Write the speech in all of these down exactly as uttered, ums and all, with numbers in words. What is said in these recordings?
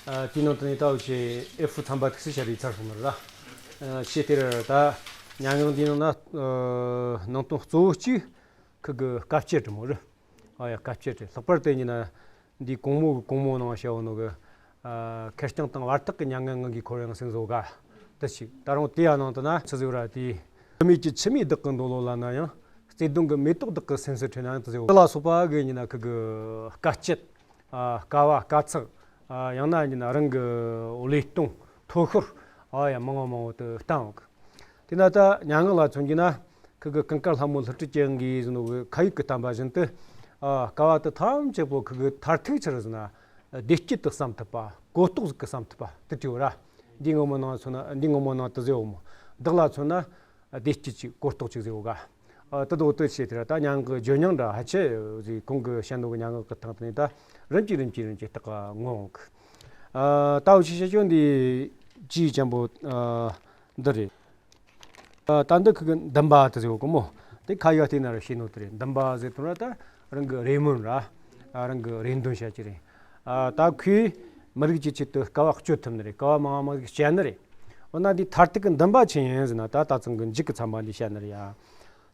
ཨ། དེའི་ནང་དུ་ནས་ད་འུ་ཆོས་ཨེ་ཧྥུ་ཚན་པ་ཐུགས་སུ་ཆུད་པའི་ཚར་སོང་ནི་རེད་ལ། ཨ། ཆེས་དེར་ད་སྙན་ངག་འདིའི་ནང་ན། ཨ། ནང་དོན་གཙོ་བོ་གཅིག་ཁུ་གི་དཀའ་སྤྱད་རེད་མོ་རེད། ཨ་ཡ། དཀའ་སྤྱད་རེད། ལྷག་པར་དུ་ཡིན་ན་འདིའི་གོང་མའི་གོང་མའི་ནང་བཤད་ཡོད་ནོ་གི། ཨ། ཁེར་རྐྱང་དང་བར་ཐག་གི་མྱ་ངན་ངང་གིས་འཁོར་ཡང་སེམས་བཟོད་དཀའ། དེ་གཅིག་ད་རུང་དེ་ཡང་ནང་དུ་ན་ཆི་ཟིག་ར་དེ། བུད་མེད་ཀྱི་མཆི་མས་བདག་གི་འདོད་བློ་ལ་ན་ཡང་། བརྩེ་གདུང་གི་མེ་ཏོག་བདག་གི་སེམས་སུ་འཕྲེང་ན་ཡང་དེ་ཟེར་བ། དེ་ལ་སོགས་པ་གི་ཡིན་ན་ཁུ་གི་དཀའ་སྤྱད། ཨ། དཀའ་བ་དཀའ་ཚེགས། ཨ། ཡང་ན་ཡིན་ན་རང་གི་བློས་གཏོང་མཐོ་ཤོས། ཨ་ཡ། མང་བ་མང་བོ་དེ་བཏང་ཡོད་གི། དེ་ན་ད་སྙན་ངག་ལ་མཚོན་གྱི་ན། ཁུ་གི་ཀུན་དཀར་ལྷ་མོ་ལྷུན་སྤྲུལ་གྱི་དབྱངས་ཀྱིས་ཟེར་ནོ་གི་ཁ་ཡིག་གི་བསྟན་པ་བཞིན་དུ། ཨ། དཀའ་བ་དེ་ཐམས་ཅད་པོ་ཁུ་གི་མཐར་ཐུག་ཆི་རེད་ཟེར་ན། བདེ་སྐྱིད་དུ་བསམ་ཐུབ་པ། གོ་རྟོགས་ཟིག་གི་བསམ་ཐུབ་པ་དེ་བྲིས་ཡོད་ར། འདིའི་ངོ་མ་ནང་མཚོན་ན། འདིའི་ངོ་མ་ནང་དེ་ཟེར་ཡོད་མོ། བདག་ལ་མཚོན་ན་བདེ་སྐྱིད་ཅིག་གོ་རྟོགས་ཅིག་ཟེར་ཡོད་ག། ཨ། དེ་དོ་དེ་བྱས་དེ་ར་ད་སྙན་ངག་གི་བརྗོད་སྙིང་འདྲ་ཕལ་ཆེར་ཟིག་གོང་གི་བཤད་ནོ་གི་སྙན་ངག་གི་སྟེང་དུ་ནས་ད་རིམ་གྱིས་རིམ་གྱིས་རིམ་གྱིས་རྟགས་ངོ་འོང་གི། ཨ། ད་འུ་ཆོས་བཤད་རྒྱུ་འདི་ཅིའི་ཅན་པོ། ཨ། འདི་རེད། ཨ། ད་འདི་ཁུ་གི་འདུན་པ་དེ་ཟེར་གོ་མོ། དེ་ཁ་ཡོད་དེ་ན་ར་ཤེས་ནོ་དེ་རེད། འདུན་པ་ཟེར་དུས་ན་ད་རང་གི་རེ་སྨོན་ར། ཨ། རང་གི་རེ་འདུན་བཤད་ཀྱི་རེད། ཨ། ད་ཁོས་མི་རིགས་ཀྱི་ཆེད་དུ་དཀའ་བ་སྤྱོད་ཐུབ་ནི་རེད། དཀའ་བ་མང་མང་ཞིག་སྤྱད་ནི་རེད། འོ་ན་འདི་མཐར་ཐུག་གི་འདུན་པ་ཆི་ཡིན་ཟེར་ན། ད་ད་ཚང་གི་མཇུག་གི་ཚན་པ་འདི་བཤད་ནི་རེད་ཡ།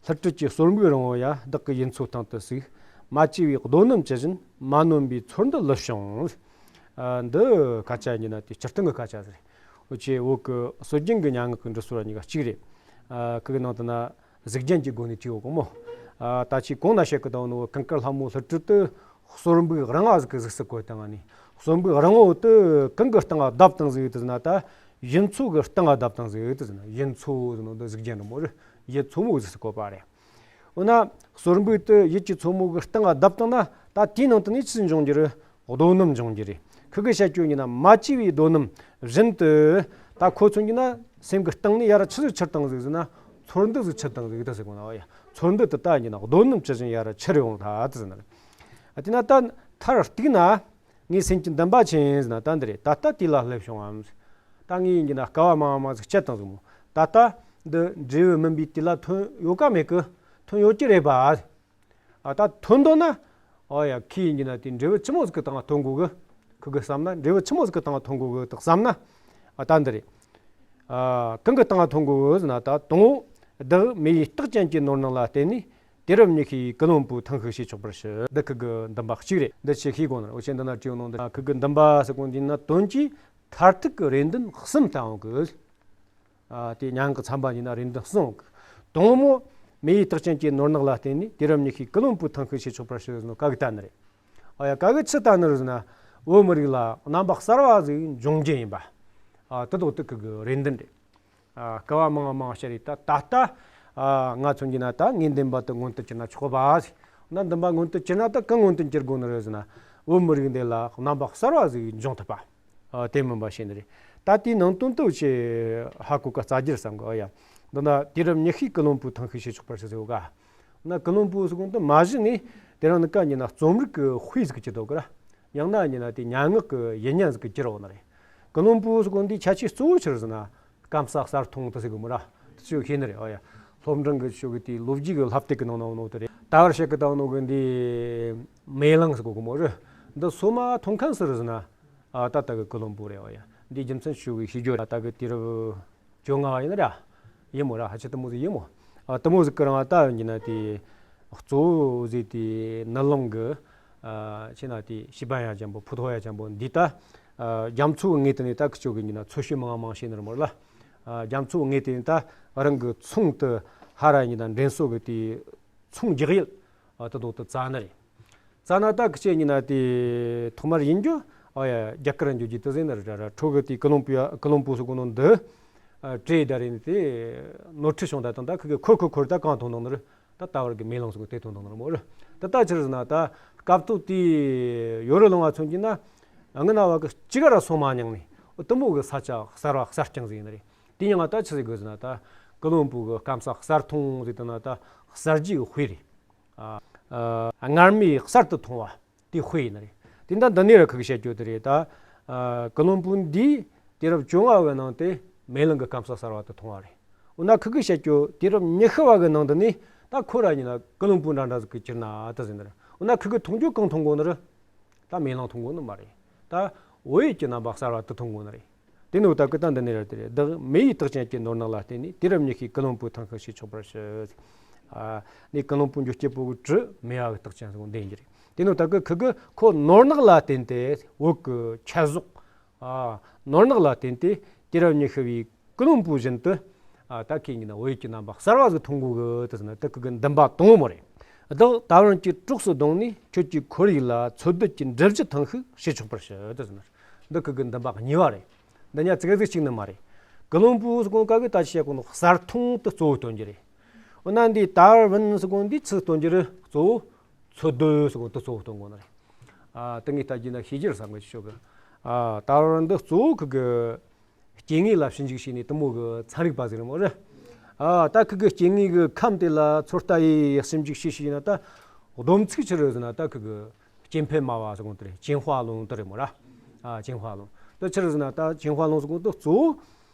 ལྷུན་སྤྲུལ་གྱི་གསོར་འབུགས་རིང་བོ་ཡ། བདག་གི་ཡུན་ཚོ་སྟེང་དུ་ཟུག་མ་བཅོས་པའི་རྡོ་སྣུམ་ཇི་བཞིན། མ་ནོན་པའི་ཚོར་འདུ་ལུས་བྱུང་། ཨ། འདི་སྐད་ཆ་ཡིན་ན་དེ་སྤྱིར་བཏང་གི་སྐད་ཆ་ཟིག་རེད། འུ་ཆོས་བོད་ཀྱི་སྲོལ་རྒྱུན་གྱི་སྙན་ངག་གི་འབྲི་སྲོལ་གཉིས་ཀ་གཅིག་རེད། ཨ། ཁུ་གི་ནང་དུ་ན་གཟུགས་རྒྱན་གྱི་སྒོ་ནས་བྲིས་ཡོད་གོ་མོ། ཨ། ད་ཅི་གོང་ན་བཤད་གི་བཏང་ནོ་ཀུན་དཀར་ལྷ་མོ་ལྷུན་སྤྲུལ་དེ་གསོར་འབུགས་རིང་བ་ཟིག་གི་གཟུགས་སུ་བཀོད་བཏང་ནི། གསོར་འབུགས་རིང་བོ་དེ་གང་གི་སྟེང་ང་བརྡབས་བཏང་ཟིག་དེ་ཟེར་ན། ད་ཡུན་ཚོ་གི་སྟེང་ང་བརྡབས་བཏང་ཟིག་དེ་ཟེར་ན། ཡུན་ཚོ་ཟེར་ནོ་འདི་གཟུགས་རྒྱན་རེད་མོ་རེད། ཡུལ་མཚོ་མོ་གི་གཟུགས་སུ་བཀོད་པ་རེད། འོ་ན་གསོར་འབུགས་དེ་ཡུལ་གྱི་མཚོ་མོ་གི་སྟེང་ང་བརྡབས་བཏང་ན། ད་དེའི་ནང་དུ་ནས་ཆི་འབྱུང་རྒྱུ་རེད། རྡོ་སྣུམ་འབྱུང་རྒྱུ་རེད། ཁུ་གི་བཤད་རྒྱུ་ཡིན་ན་མ་བཅོས་པའི་རྡོ་སྣུམ་བཞིན་དུ། ད་ཁོ་མཚོན་གྱི་ན་སེམས་ཀྱི་སྟེང་ནས་ཡར་ཆི་ཟིག་འཆར་བཏང་ཟིག་ཟེར་ན། ཚོར་འདུ་ཟིག་འཆར་བཏང་ཟིག་ད་ཟེར་གོ་ན། ཨོ་ཡ། ཚོར་འདུ་དེ་ད་ཡིན་ན་རྡོ་སྣུམ་ཇི་བཞིན་ཡར་འཆར་ཡོང་ད་དེ་ཟེར་ན་རེད། ཨ། དེ་ན་ད་མཐར་གཏུགས་ན། ངའི་སེམས་ཀྱི་འདུན་པ་ཆི་ཡིན་ཟེར་ན་ད་འདི་རེད། ད་ལྟ་དེ་ལ་སླེབས་བྱུང་ངམ། ད་ངས་ཡིན་གྱི་ན་དཀའ་བ་མང་མང་ཟིག་སྤྱད་བཏང་ཟིག་མོ། ད་ལྟ་འདི་འབྲས་བུ་སྨིན་པའི་དུས་ལ་ཐོན་ཡོད་ཀ་མེད་གི། ཐོན་ཡོད་ཀྱི་རེད་པ། ཨ། ད་ཐོན་འདུག་ན། ཨོ་ཡ། ཁོས་ཡིན་གྱི་ན་དེ་འབྲས་བུ་ཆི་མོ་ཟིག་གི་སྟེང་ང་ཐོན་དགོས་གི། ཁོ་གི་བསམ་ན་འབྲས་བུ་ཆི་མོ་ཟིག་གི་སྟེང་ང་ཐོན་དགོས་གི་དེ་བསམ་ན། ཨ། ད་འདི་རེད། ཨ། གང་གི་སྟེང་ང་ཐོན་དགོས་གི་ཟེར་ན། ད་དང་པོ། བདག་མེ་ཡི་སྟག་ཅན་གྱི་ནོར་ནག་ལ་བརྟེན་ནས། དུས་རབས་ཉི་ཤུའི་ཀུན་སློང་པོའི་ཐང་ཤུགས་ཞེས་ཆོག་པར་ཞུ། འདི་ཁུ་གི་འདུན་པ་གཅིག་རེད། འདི་ཆི་ཤེས་དགོས་ན། འུ་ཆོས་འདི་ན་བྲིས་ཡོད་ནོ་འདི། ཁུ་གི་འདུན་པ་ཟེར་གོ་འདི་ན་དོན་གྱི་མཐར་ཐུག་གི་རེ་འདུན་གསུམ་བཏང་ཡོང་གི། ཨ། དེ་སྙན་ངག་གི་ཚན་པ་ཡིན་ན་རེ་འདུན་གསུམ་ཡོང་གི། དང་པོ། མེ་ཡི་སྟག་ཅན་གྱི་ནོར་ནག་ལ་བརྟེན་ནས། དུས་རབས་ཉི་ཤུའི་ཀུན་སློང་པོའི་ཐང་ཤུགས་ཞེས་ཆོག་པར་ཞུ་ཟེར་ནོ་ག་གི་ལྟ་ནི་རེད། ཨ་ཡ། ག་གི་ཆི་ལྟ་ནི་རེད་ཟེར་ན། བོད་མི་རིགས་ལ་རྣམ་པ་གསར་བ་ཟིག་འབྱུང་རྒྱུ་ཡིན་པ། ཨ། དེ་དོ་དེ་ཁུ་གི་རེ་འདུན་རེད། ཨ། དཀའ་བ་མང་མང་སྤྱད་རེད། ད་ད་ལྟ། ཨ། ང་མཚོན་གྱི་ན་ད་ངའི་འདུན་པ་དེ་མངོན་དུ་གྱུར་ན་ཆོག་པ་ཟིག་ན། འདུན་པ་མངོན་དུ་གྱུར་ན་ད་གང་མངོན་དུ་གྱུར་དགོས་ནི་རེད་ཟེར་ན། བོད་མི་རིགས་འདི་ལ་རྣམ་པ་གསར་བ་ཟིག་འབྱུང་ཐུབ་པ། ཨ། དེ་མིན་པ་བྱས་ནི་རེད། ད་དེའི་ནང་དོན་དེ་ཆི་ཧ་གོ་ག་རྩ་རྒྱུ་བསམ་གི། ཨ་ཡ། འདི་ན་དུས་རབས་ཉི་ཤུའི་ཀུན་སློང་པོའི་ཐང་ཤུགས་ཞེས་ཆོག་པར་ཞུ་ཟེར་ཡོད་ག། ན་ཀུན་སློང་པོ་ཟེར་གོ་འདི་མ་གཞི་ནས་དེ་རིང་ནི་ཀ་ཡིན་ན་རྩོམ་རིག་གི་དཔེ་ཟིག་གི་གྱུར་འདུག་གི་ར། ཡང་ན་ཡིན་ན་དེ་སྙན་ངག་གི་ཡིད་བརྙན་ཟིག་གི་གྱུར་ཡོད་ནི་རེད། ཀུན་སློང་པོ་ཟེར་གོ་འདི་ཁྱད་ཆོས་གཙོ་བོ་ཆི་རེད་ཟེར་ན། སྐམ་ས་གསར་མཐོང་དེ་ཟེར་གི་མོ་ར། དེ་ཆོ་ཤེས་ནི་རེད། ཨོ་ཡ། སློབ་འབྲིང་གི་ཆོ་གི་དེ་ལོ་རྒྱུས་གི་བསླབ་དེབ་གི་ནང་ན་ཡོད་ནོ་དེ་རེད། ད་བར་བཤད་གི་བཏང་ནོ་གི་འདི་མེ་གླང་ཟེར་གོ་གི་མོ་རེད། འདི་སོ་མ་མཐོང་མཁན་སུ་རེད་ཟེར་ན། ཨ། ད་ལྟ་གི་ཀུན་སློང་པོ་རེད། ཨོ་ཡ། འདི་རྒྱུ་མཚན་ཆོ་གི་ཤེས་རྒྱུ་ད་ལྟ་གི་དུས་རབས་བཅོ་ལྔ་བ་ཡིན་ན་ར། ཡིན་མོ་ར། ཧ་ཅང་དེ་མོ་ཟིག་ཡིན་མོ། ཨ། དེ་མོ་ཟིག་གི་རང་ད་ཡིན་ན་དེ་གཙོ་བོ་ཟིག་དེ་ནི་ལོང་གི། ཨ། ཆི་ན་དེ་ཞི་པ་ཡ་ཅན་པོ་ཕུ་ཐོ་ཡ་ཅན་པོ་འདི་ད། ཨ། རྒྱ་མཚོ་ངོས་དེ་ནས་ད་ཁི་ཆོ་གི་ཡིན་ན་འཚོ་བྱེད་མང་མང་བྱེད་ནི་རེད་མོ་ལ། ཨ། རྒྱ་མཚོ་ངོས་དེ་ནས་ད་རང་གི་ཚོང་དེ་ཧ་ར་ཡིན་ན་འདྲེན་སོ་གི་དེ་ཚོང་རྒྱག་ཡུལ། ཨ། དེ་དོ་དེ་བཙལ་ནི་རེད། རྩ་ན་ད་ཁི་ཆོ་ཡིན་ན་དེ་ཐོག་མར་ཡིན་རྒྱུ། ཨ་ཡ། རྒྱ་གར་འགྱོ་རྒྱུ་དེ་ཟེར་ནི་རེད་ར། ཁྲོ་གི་དེ་ཀུན་སློང་པོ་ཡ། ཀུན་སློང་པོ་ཟེར་གོ་ནོ་འདི། ཨ། བྲིས་ད་རེད་ནི་དེ། ནོར་འཁྲུལ་བྱུང་ད་དང་ད་ཁི་གི་ཁོར་ཁོར་ཁོར་ད་གང་མཐོང་ནོ་ནི་རེད། ད་ད་བར་གི་མེ་ལོང་ཟེར་གོ་དེ་མཐོང་ནོ་ནི་རེད་མོ་རེད། ད་ད་ཆི་རེད་ཟེར་ན་ད་སྐབས་ཐོག་དེ་ཡོ་རི་ལུང་བ་མཚོན་གྱི་ན། ཨ། ང་ན་བ་གི་གཅིག་ར་སོང་མ་མྱངས་ནི། འོ། དེ་མོ་གི་ས་ཆ་གསར་བ་གསར་རྐྱང་ཟིག་ཡིན་ནི་རེད། དེ་ཡང་ང་ད་ཆི་ཟིག་དགོས་ཟེར་ན་ད་ཀུན་སློང་པོ་གི་སྐམ་ས་གསར་མཐོང་ཟིག་དེ་ན་ད་གསར་བརྗེ་གི་དཔེ་རེད། ཨ། ཨ། སྔར་མེད་གསར་དུ་མཐོང་བ་དེའི་དཔེ་ཡིན་ནི་རེད། དེ་འདྲ་འདི་ནས་ར་ཁི་གི་བཤད་རྒྱུ་དེ་རེད་ད། ཨ། ཀུན་སློང་པོ་འདིས་དུས་རབས་བཅོ་ལྔ་བའི་ནང་དེ་མེ་གླིང་གི་སྐམ་ས་གསར་བ་དེ་མཐོང་བ་རེད། འོ་ན་ཁི་གི་བཤད་རྒྱུ་དུས་རབས་ཉི་ཤུ་བ་གི་ནང་དེ་ནས་ད་ཁོ་ར་ཡིན་ན་ཀུན་སློང་པོ་འདྲ་འདྲ་ཟིག་གི་གྱུར་ན་དེ་ཟེར་ནི་རེད། འོ་ན་ཁི་གི་མཐོང་རྒྱུ་གང་མཐོང་གོ་ནི་རེད། ད་མེ་གླིང་མཐོང་གོ་ནི་མ་རེད། ད་འོད་ཡུལ་གྱི་རྣམ་པ་གསལ་བ་དེ་མཐོང་དགོས་ནི་རེད། དེ་ནི་འོ་ད་གི་ད་འདི་ནས་རེད་དེ་རེད། བདག་མེ་ཡི་རྟགས་ཅན་གྱི་ནོར་ནག་ལ་བརྟེན་ནས། དུས་རབས་ཉི་ཤུའི་ཀུན་སློང་པོའི་ཐང་ཤིང་བྱེད་ཆོག་པར་ཞུ། ཨ་ནི་ཀུན་སློང་པོ་འགྱུ་སྐྱེད་པོ་གི་དྲི་མེ་བ་གི་རྟགས་ཅན་ཟེར་གོ་འདི་ཡིན་གྱི་རེད། དེ་ནི་འོ་ད་གི་ཁི་གི་ཁོ་ནོར་ནག་ལ་བརྟེན་ཏེ། འོད་གི་ཆ་གཞོགས། ཨ་ནོར་ནག་ལ་བརྟེན་ཏེ་དུས་རབས་ཉི་ཤུ་བའི་ཀུན་སློང་པོ་བཞིན་དུ། ཨ་ད་ཁྱེད་ཀྱིས་ནི་འོད་ཡུལ་གྱི་རྣམ་པ་གསལ་བ་ཟིག་མཐོང་དགོས་གི་དེ་ཟེར་ན་ད་ཁི་གི་འདུན་པ་དང་པོ་མོ་རེད། བདག་ད་རུང་གི་གྲོགས་སུ་བསྡོངས་ནས། ཁྱོད་ཀྱི་ཁོར་ཡུག་ལ་འཚོལ་སྡུད་ཀྱི་འགྲུལ་བཞུད་ཐང་ཤིག་བྱེད་ཆོག་པར་ཞུ་དེ་ཟེར་ན། འདི་ཁི་གི་འདུན་པ་གཉིས་པ་རེད། འདི་གཉིས་ཀ་ཙི་གེ་ཟིག་གཅིག་ནི་མ་རེད། ཀུན་སློང་པོ་ཟེར་གོ་ནོ་ག་གི་ད་ཅི་བྱེད་གོ་ནོ་གསར་མཐོང་དེ་གཙོ་བོ་སྟོན་རྒྱུ་རེད། འོ་ན་འདི་ད་རུང་ཟེར་གོ་ནོ་འདི་ཆི་སྟོན་རྒྱུ་རེད། གཙོ་བོ་འཚོལ་སྡུད་ཟེར་གོ་དེ་གཙོ་བོ་སྟོན་གོ་ནི་རེད། ཨ་དེ་ངས་ལྟ་རྒྱུ་ན་ཤེས་རྒྱུ་རེད་བསམ་གི་ཆོག་གི། ཨ་ད་རུང་འདི་གཙོ་བོ་ཁི་གི་སྐྱེ་དངོས་ལ་ཞིབ་འཇུག་བྱས་ནས་དེ་མོ་གི་ཚན་རིག་པ་ཟིག་རེད་མོ་རེད། ཨ་ད་ཁི་གི་སྐྱེ་དངོས་གི་ཁམས་དེ་ལ་ཚོད་ལྟ་ཡེ་ཞིབ་འཇུག་བྱས་བྱས་ན་ད་སྡོམ་ཚིག་ཆི་རེད་ཟེར་ན་ད་ཁི་གི་སྐྱེ་འཕེལ་སྨྲ་བ་ཟེར་གོ་དེ་རེད། 进化论 དེ་རེད་མོ་ར། ཨ་进化论 དེ་ཆི་རེད་ཟེར་ན་ད་进化论 ཟེར་གོ་དེ་གཙོ་བོ།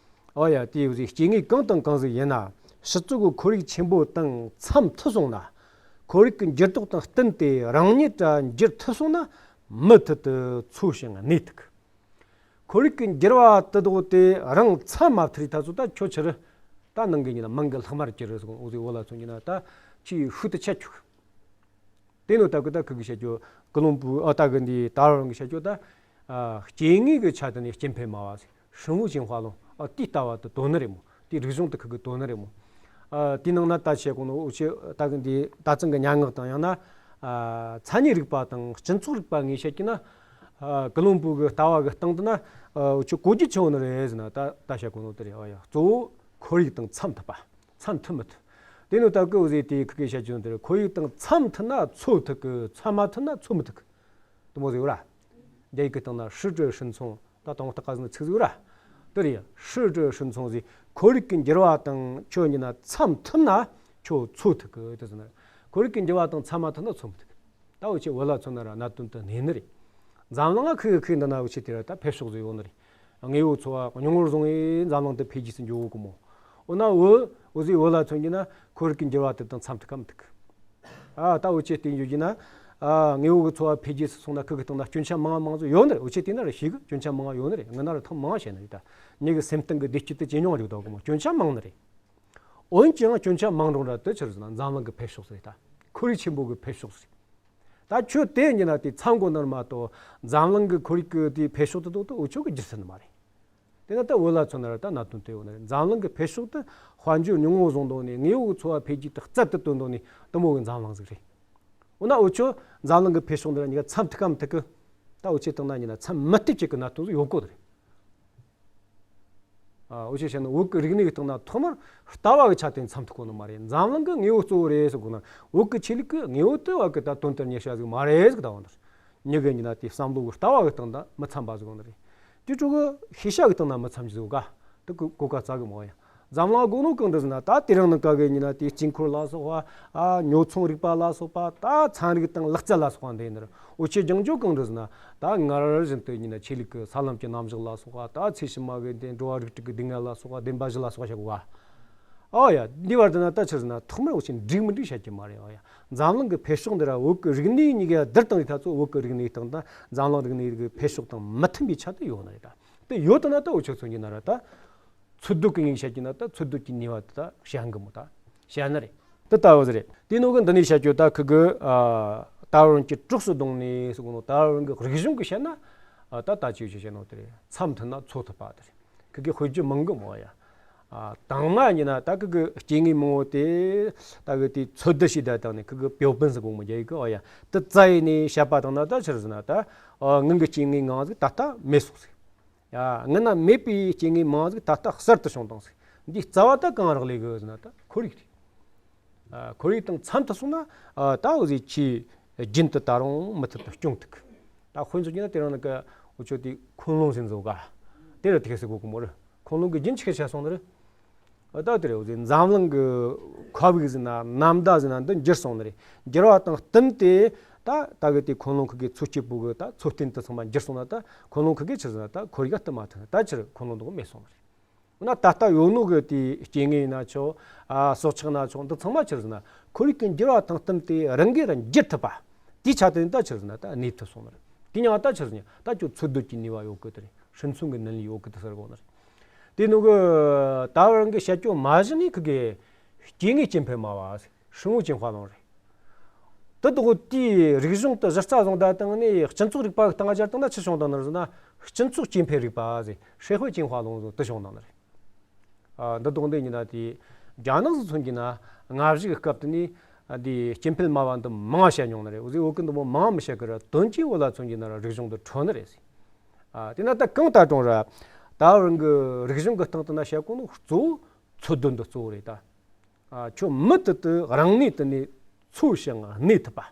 ཨོ་ཡ་དེ་ཡོད་ཟིག་སྐྱེ་དངོས་གང་དང་གང་ཟིག་ཡིན་ན། ཕྱི་ཚུལ་གྱི་ཁོར་ཡུག་ཆེན་པོ་དང་འཚམ་མཐུན་སོང་ན། ཁོར་ཡུག་གི་འགྱུར་ལྡོག་དང་བསྟུན་ཏེ་རང་ཉིད་ར་འགྱུར་ཐུབ་སོང་ན། མུ་མཐུད་དུ་འཚོ་ཞིང་གནས་ཐུབ། ཁོར་ཡུག་གི་འགྱུར་བ་དེ་དག་དེ་རང་འཚམ་མ་ཐུབ་ད་ཚོ་ད་ཁྱོད་ཆི་རེད། ད་ནང་གི་ཉིན་ལ་མང་གི་ལྷག་མར་གྱུར་རེད་ཟེར་གོ་འོ་ཟིག་འོ་ལ་ཚོ་ཉིན་ན་ད་ཁྱི་ཤུགས་དེ་ཆད་ཆུག་དེ་ནོ་ད་གི་ད་ཁི་གི་བཤད་རྒྱུ་ཀུན་སློང་པོ་ཨ་ད་གི་འདི་ད་རུང་གི་བཤད་རྒྱུ་ད་ཨ་སྐྱེ་དངོས་གི་ཆ་དེ་ནས་སྐྱེ་འཕེལ་སྨྲ་བ་ཟེར། 生物进化论 ཨ་དེ་ལྟ་བ་དེ་དོན་ནི་རེད་མོ། དེ་རིག་གཞུང་དེ་ཁི་གི་དོན་ནི་རེད་མོ། ཨ་དེ་ནང་ན་ད་བཤད་གོ་ནོ་འུ་ཆོ་ད་གི་འདི་ད་ཚང་གི་སྙན་ངག་དང་ཡང་ན་ཨ་མཚན་ཉིད་རིག་པ་དང་སྤྱི་ཚོགས་རིག་པ་ངས་བཤད་ཀྱི་ན། ཨ་ཀུན་སློང་པོ་གི་ལྟ་བ་གི་སྟེང་དུ་ན་ཨ་འུ་ཆོ་གོ་རྒྱུ་ཆེ་བོ་ནི་རེད་ཟེར་ན་ད་ད་བཤད་གོ་ནོ་དེ་རེད། ཨ་ཡ་གཙོ་བོ་ཁོར་ཡུག་དང་འཚམ་ཐུབ་པ། འཚམ་ཐུབ་མི་ཐུབ། དེ་ནི་ད་གི་འུ་ཟེ་དེ་ཁི་གི་བཤད་རྒྱུ་དེར་ཁོར་ཡུག་དང་འཚམ་ཐུབ་ན་འཚོ་ཐུབ་གི། འཚམ་མ་ཐུབ་ན་འཚོ་མི་ཐུབ་གི། དེ་མོ་ཟེར་བ་ར། རྒྱ་ཡིག་གི་སྟེང་ན་实质生存 ད་དང་པོ་ད་ག་ཟེར་ན་ཚིག་ཟིག་ར། དེ་རེད། 实质生存 ཟེར་ཁོར་ཡུག་གི་འགྱུར་བ་དང་ཁྱོད་ཉིད་ན་འཚམ་ཐུབ་ན་ཁྱོད་འཚོ་ཐུབ་གི་དེ་ཟེར་ན། ཁོར་ཡུག་གི་འགྱུར་བ་དང་འཚམ་མ་ཐུབ་ན་འཚོ་མི་ཐུབ་གི། ད་འུ་ཆོ་བོད་ལ་མཚོན་ན་ར་གནད་དོན་དེ་གནས་ནི་རེད། འཛམ་གླིང་ང་ཁི་ཁི་འདི་ན་འུ་ཆོ་དེ་ར་ད་འཕེལ་ཕྱོགས་ཟིག་ཡོད་ནི་རེད། དངོས་པོའི་འཚོ་བ་ཉུང་ངུར་བཟུང་བས་འཛམ་གླིང་དེ་འཕེལ་རྒྱས་སུ་འགྱོ་གོ་གི་མོ། འོ་ན་འུ་འུ་ཟེ་བོད་ལ་མཚོན་གྱི་ན་ཁོར་ཡུག་གི་འགྱུར་བ་དེ་དང་འཚམ་ཐུབ་གམ་ཐུབ་གི། ཨ་ད་འུ་ཆོ་བལྟས་འཇོག་གྱི་ན། ཨ་དངོས་པོ་གི་འཚོ་བ་འཕེལ་རྒྱས་སུ་སོང་ན་ཁི་གི་སྟེང་ན་སྐྱོན་ཆ་མང་མང་ཟིག་ཡོད་ནི་རེད། འུ་ཆོ་བལྟས་ན་ར་ཤེས་གི། སྐྱོན་ཆ་མང་ཡོད་ནི་རེད། ངི་ན་ར་ཐེངས་མང་བཤད་ནི་རེད། ད་མྱི་གི་སེམས་གཏིང་གི་བདེ་སྐྱིད་དེ་ཇེ་ཉུང་རིག་འདུག་གི་མོ། སྐྱོན་ཆ་མང་ནི་རེད། འོན་ཀྱང་སྐྱོན་ཆ་མང་རུང་ར་དེ་ཆི་རེད་ཟེར་ན་འཛམ་གླིང་གི་འཕེལ་ཕྱོགས་ཟིག་རེད། ད་ཁོར་ཡུག་ཆེན་པོ་གི་འཕེལ་ཕྱོགས་ཟིག་རེད། ད་ཁྱོད་དེ་ཡིན་ན་དེ་འཚམ་གོ་ནི་མ་གཏོགས་འཛམ་གླིང་གི་ཁོར་ཡུག་གི་དེ་འཕེལ་ཕྱོགས་དེ་དག་དེ་འུ་ཆོ་གི་བསྒྱུར་ཐུབ་ནི་མ་རེད། དེ་ན་ད་བོད་ལ་མཚོན་ན་ར་ད་གནད་དོན་དེ་ཡོད་ནི་རེད། འཛམ་གླིང་གི་འཕེལ་ཕྱོགས་དེ་དཔལ་འབྱོར་ཉུང་ངུ་བཟུང་འདུག་ནས་དངོས་པོ་གི་འཚོ་བ་འཕེལ་རྒྱས་དེ་རྩལ་དུ་བཏོན་འདུག་ནས་དེ་མོ་གི་འཛམ་གླིང་ཟིག་རེད། འོ་ན་འུ་ཆོ་འཛམ་གླིང་གི་འཕེལ་ཕྱོགས་འདི་ར་གཉིས་ཀ་འཚམ་ཐུབ་གམ་ཐུབ་གི། ད་འུ་ཆོ་བཏང་ན་ཡིན་ན་འཚམ་མི་ཐུབ་ཅིག་གི་གནད་དོན་ཟིག་ཡོད་གོ་ནི་རེད། ཨ་འུ་ཆོས་བཤད་ན་བོད་ཀྱི་རིག་གནས་ཀྱི་སྟེང་ན་ཐོག་མར་ལྟ་བ་གི་ཆ་དེ་འཚམ་ཐུབ་གོ་ནི་མ་རེད། འཛམ་གླིང་གི་དངོས་པོ་གཙོ་བོ་རེད་ཟེར་གོ་ན་བོད་ཀྱི་ཆོས་ལུགས་ཀྱི་དངོས་པོ་དེ་བ་གི་ད་དོན་དེར་གཉེར་བྱ་ཟིག་མ་རེད་ཟེར་གི། ད་བ་འདིར་མྱི་གི་ཉིན་ན་དེ་བསམ་བློ་གི་ལྟ་བ་གི་སྟེང་ད་མི་འཚམ་པ་ཟེར་གོ་ནི་རེད། དེ་ཕྲུ་གུ་ཤེས་བྱ་གི་སྟེང་ན་མི་འཚམ་ཟིག་ག་དེ་གོ་གོ་སྐབས་བཙལ་གི་མོ་ཡ། འཛམ་གླིང་དགོས་ནོ་གང་འདྲ་ཟེར་ན་ད་དེ་རིང་ནངས་ཀ་གི་ཉིན་ན་དེ་དཀྱིལ་འཁོར་ལ་སོགས་པ། ཨ་ཉོ་ཚོང་རིག་པ་ལ་སོགས་པ། ད་ཚན་རིག་དང་ལག་རྩལ་ལ་སོགས་པ་འདི་ཡིན་ནི་རེད། འུ་ཆོས་སྦྱང་རྒྱུ་གང་འདྲ་ཟེར་ན་ད་སྔར་བཞིན་དུ་ཡིན་ན་ཆོས་ལུགས་ཀྱི་ས་ལམ་གྱི་རྣམ་གཞག་ལ་སོགས་པ། ད་ཚེ་ཕྱི་མ་གི་དེ་འགྲོ་བ་རིགས་དྲུག་གི་སྡུག་བསྔལ་ལ་སོགས་པ། བདེན་པ་བཞི་ལ་སོགས་པ་བཤད་གོ་ག། ཨོ་ཡ། འདི་བར་དུ་ན་ད་ཆི་ཟེར་ན་ཐོག་མར་འུ་ཆོས་འགྲིག་མི་འགྲིག་བཤད་རྒྱུ་མ་རེད། ཨོ་ཡ། འཛམ་གླིང་གི་འཕེལ་ཕྱོགས་འདི་ར་བོད་ཀྱི་རིག་གནས་གཉིས་ཀ་བསྡུར་བཏང་རིགས་ད་ཚོ་བོད་ཀྱི་རིག་གནས་སྟེང་དང་འཛམ་གླིང་རིག་གནས་ཀྱི་འཕེལ་ཕྱོགས་དང་མི་མཐུན་པའི་ཆ་དེ་ཡོད་ནི་རེད། ད་དེ་ཡོད་དུ་ན་ད་འུ་ཆོས་མཚོན་རྒྱུ་ན་ར་ད། འཚོལ་སྡུད་ཀྱི་ངོས་བཤད་རྒྱུ་ན་ད་འཚོལ་སྡུད་ཀྱི་ནུས་པ་དེ་ད་བཤད་གི་མོ། ད་བཤད་ནི་རེད། དེ་ལྟ་བུ་ཟིག་རེད། དེ་ནོ་གི་འདི་ནས་བཤད་རྒྱུ་ད་ཁི་གི་ཨ་ད་རུང་གི་གྲོགས་སུ་བསྡོངས་ནས་ཟེར་གོ་ནོ། ད་རུང་གི་རིག་གཞུང་གི་བཤད་ན་ཨ་ད་ད་ཅིག་ཅིག་བཤད་ནོ་དེ་རེད། འཚམ་ཐུབ་ན་འཚོ་ཐུབ་པ་དེ་རེད། ཁི་གི་དཔེ་བརྗོད་མང་གི་མོ་ཡ། ཨ་དང་མ་ཡིན་ན་ད་ཁི་གི་སྐྱེ་དངོས་མང་བོ་དེ་ད་གི་དེ་འཚོལ་སྡུད་བྱས་ད་བཏང་ནས་ཁི་གི་标本ཟེར་གོ་མོ་རྒྱ་ཡིག་གི། ཨོ་ཡ། དེ་བཙལ་ཡས་ནས་བཤད་པ་དང་ན་ད་ཆི་ཟེར་ན་ད་ཨ་སྔོན་གི་སྐྱེ་དངོས་མང་ཟིག་ད་ལྟ་མེད་སོང་ཟིག། ཡ། སྔོན་ན་མེད་པའི་སྐྱེ་དངོས་མང་ཟིག་ད་ལྟ་གསར་དུ་བྱུང་བཏང་ཟིག། འདིའི་རྩ་བ་ད་གང་རག་ལས་གི་ཟེར་ན་ད་ཁོར་ཡུག་རེད། ཨ་ཁོར་ཡུག་དང་འཚམ་དུ་སོང་ན་ཨ་ད་འུ་ཟེ་ཆེས་རྒྱུན་དུ་ད་རུང་མུ་མཐུད་དུ་སྐྱོང་ཐུབ་གི། ད་དཔེ་མཚོན་རྒྱུ་ན་དེ་རིང་ནངས་ཀ་འུ་ཆོ་དེ་འཁོན་ལོ་ཟེར་ཟོ་ག། དེ་རུ་དེ་ཟེར་གོ་གི་མོ་རེད། འཁོན་ལོ་གི་རྒྱུན་ཆི་ཆ་སོང་ནི་རེད། ཨ་ད་དེ་རེད། འུ་ཟེ་འཛམ་གླིང་གི་མཁའ་དབུགས་ཟེར་ན་ནམ་ཟླ་ཟེར་ན་འདི་འགྱུར་སོང་ནི་རེད། འགྱུར་བ་དང་བསྟུན་ཏེ་ད་ད་གི་དེ་འཁོན་ལོ་ཁི་གི་འཚོ་སྐྱེལ་པོ་གི་ད་འཚོ་རྟེན་དེ་ཚང་མ་འགྱུར་སོང་ན་ད་འཁོན་ལོ་ཁི་གི་ཆི་ཟེར་ན་ད་ཁོར་ཡུག་ག་བསྟུན་མ་ཐུབ། ད་ཕྱིར་འཁོན་ལོ་འདི་མེད་སོང་ནི་རེད། འོ་ན་ད་ལྟ་ཡོད་ནོ་གི་དེ་སྐྱེ་དངོས་ཡིན་ན་ཆོག། ཨ་སྲོག་ཆགས་ཡིན་ན་ཆོག། འདི་ཚང་མ་ཆི་ཟེར་ན་ཁོར་ཡུག་གི་འགྱུར་བ་དང་བསྟུན་ཏེ་རང་གིས་རང་འགྱུར་ཐུབ་པ། དེའི་ཆ་དེ་ད་ཆི་ཟེར་ན་ད་གནས་ཐུབ་སོང་ནི་རེད། དེ་ཡང་ད་ཆི་ཟིག་ཡིན། ད་ཁྱོད་འཚོ་སྡོད་ཀྱི་ནུས་པ་ཡོད་གི་དེ་རེད། ཧྲིན་ཚུན་གི་ནན་ལི་ཡོད་གི་དེ་ཟེར་གོ་ནི་རེད། དེ་ནོ་གི་ད་བར་གི་བཤད་རྒྱུ་མ་གཞི་ནས་ཁི་གི་སྐྱེ་དངོས་སྐྱེ་འཕེལ་སྨྲ་བ། 生物进化论 རེད། དེ་དག་དེའི་རིག་གཞུང་དུ་གཞི་རྩ་བཟུང་ད་བཏང་ནས་སྤྱི་ཚོགས་རིག་པ་གི་སྟེང་སྦྱར་བཏང་ན་ཆི་བྱུང་བཏང་ནི་རེད་ཟེར་ན། སྤྱི་ཚོགས་སྐྱེ་འཕེལ་རིག་པ་ཟེར། 社会进化论 ཟེར་དེ་བྱུང་བཏང་ནི་རེད། ཨ། འདི་དག་འདི་ཡིན་ན་དེ་རྒྱ་ནག་ཟིག་མཚོན་གྱི་ན་སྔ་གཞུག་གི་སྐབས་དེ་ནས་འདི་སྐྱེ་འཕེལ་སྨྲ་བ་འདི་མང་བ་བཤད་མྱོང་ནི་རེད། འུ་ཟོས་བོད་གི་འདི་མོ་མང་བ་མི་བཤད་གི་ར། དོན་གྱིས་བོད་ལ་མཚོན་གྱི་ན་ར་རིག་གཞུང་འདི་འཕྲོད་ནི་རེད་ཟེར། ཨ། དེ་ན་ད་གང་ལྟར་རུང་ར་ད་བར་གི་རིག་གཞུང་གི་སྟེང་དུ་ན་བཤད་གོ་ནོ་གཙོ་བོ་འཚོ་སྡོད་འདི་གཙོ་བོ་རེད་ད། ཨ། ཁྱོད་མུ་མཐུད་དུ་རང་གནས་དུ་ནས་འཚོ་ཞིང་གནས་ཐུབ་པ།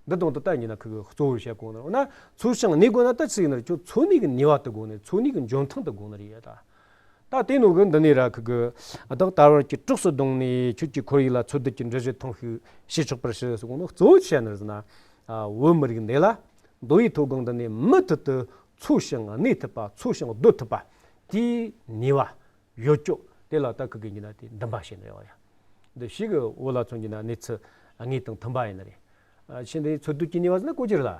འདི་དང་དུ་ལྟ་ཉིན་ན་ཁི་གི་གཙོ་བོར་བཤད་དགོས་ནི། འོ་ན་འཚོ་ཞིང་གནས་དགོས་ན་ད་ཆི་ཡིན་ན་ར། ཁྱོད་འཚོ་གནས་ཀྱི་ནུས་པ་དེ་དགོས་ནི། འཚོ་གནས་ཀྱི་འཇོན་ཐང་དེ་དགོས་ནི་རེད་ད། ད་དེ་ནོ་གི་འདི་ནས་ར་ཁི་གི་བདག་ད་བར་གྱི་གྲོགས་སུ་བསྡོངས་ནས། ཁྱོད་ཀྱི་ཁོར་ཡུག་ལ་འཚོ་སྡོད་ཀྱི་འགྲུལ་བཞུད་ཐེངས་ཤིག་བྱེད་ཆོག་པར་ཞུ་ཟེར་གོ་ནོ། གཙོ་བོ་ཆི་བཤད་ནི་རེད་ཟེར་ན། ཨ། བོད་མི་རིགས་འདི་ལ་མདོ་དབུས་མཐོ་སྒང་འདི་ནས་མུ་མཐུད་དུ་འཚོ་ཞིང་གནས་ཐུབ་པ། འཚོ་ཞིང་སྡོད་ཐུབ་པ་དེའི་ནུས་པ་ཡོད་ཅོག་དེ་ལ་ད་ཁི་གི་ཉིན་ན་དེ་འདུན་པ་བྱས་ནས་ཡོད་ཡ། འདི་ཞིག་གི་བོད་ལ་མཚོན་གྱི་ན་གནས་ཚུལ་དངོས་དང་མཐུན་པ་ཡིན་ནི་རེད། ཨ། ཕྱི་འདི་འཚོ་སྡོད་ཀྱི་ནུས་པ་ཟེར་ན་གོ་རྒྱུ་རེད་ལ།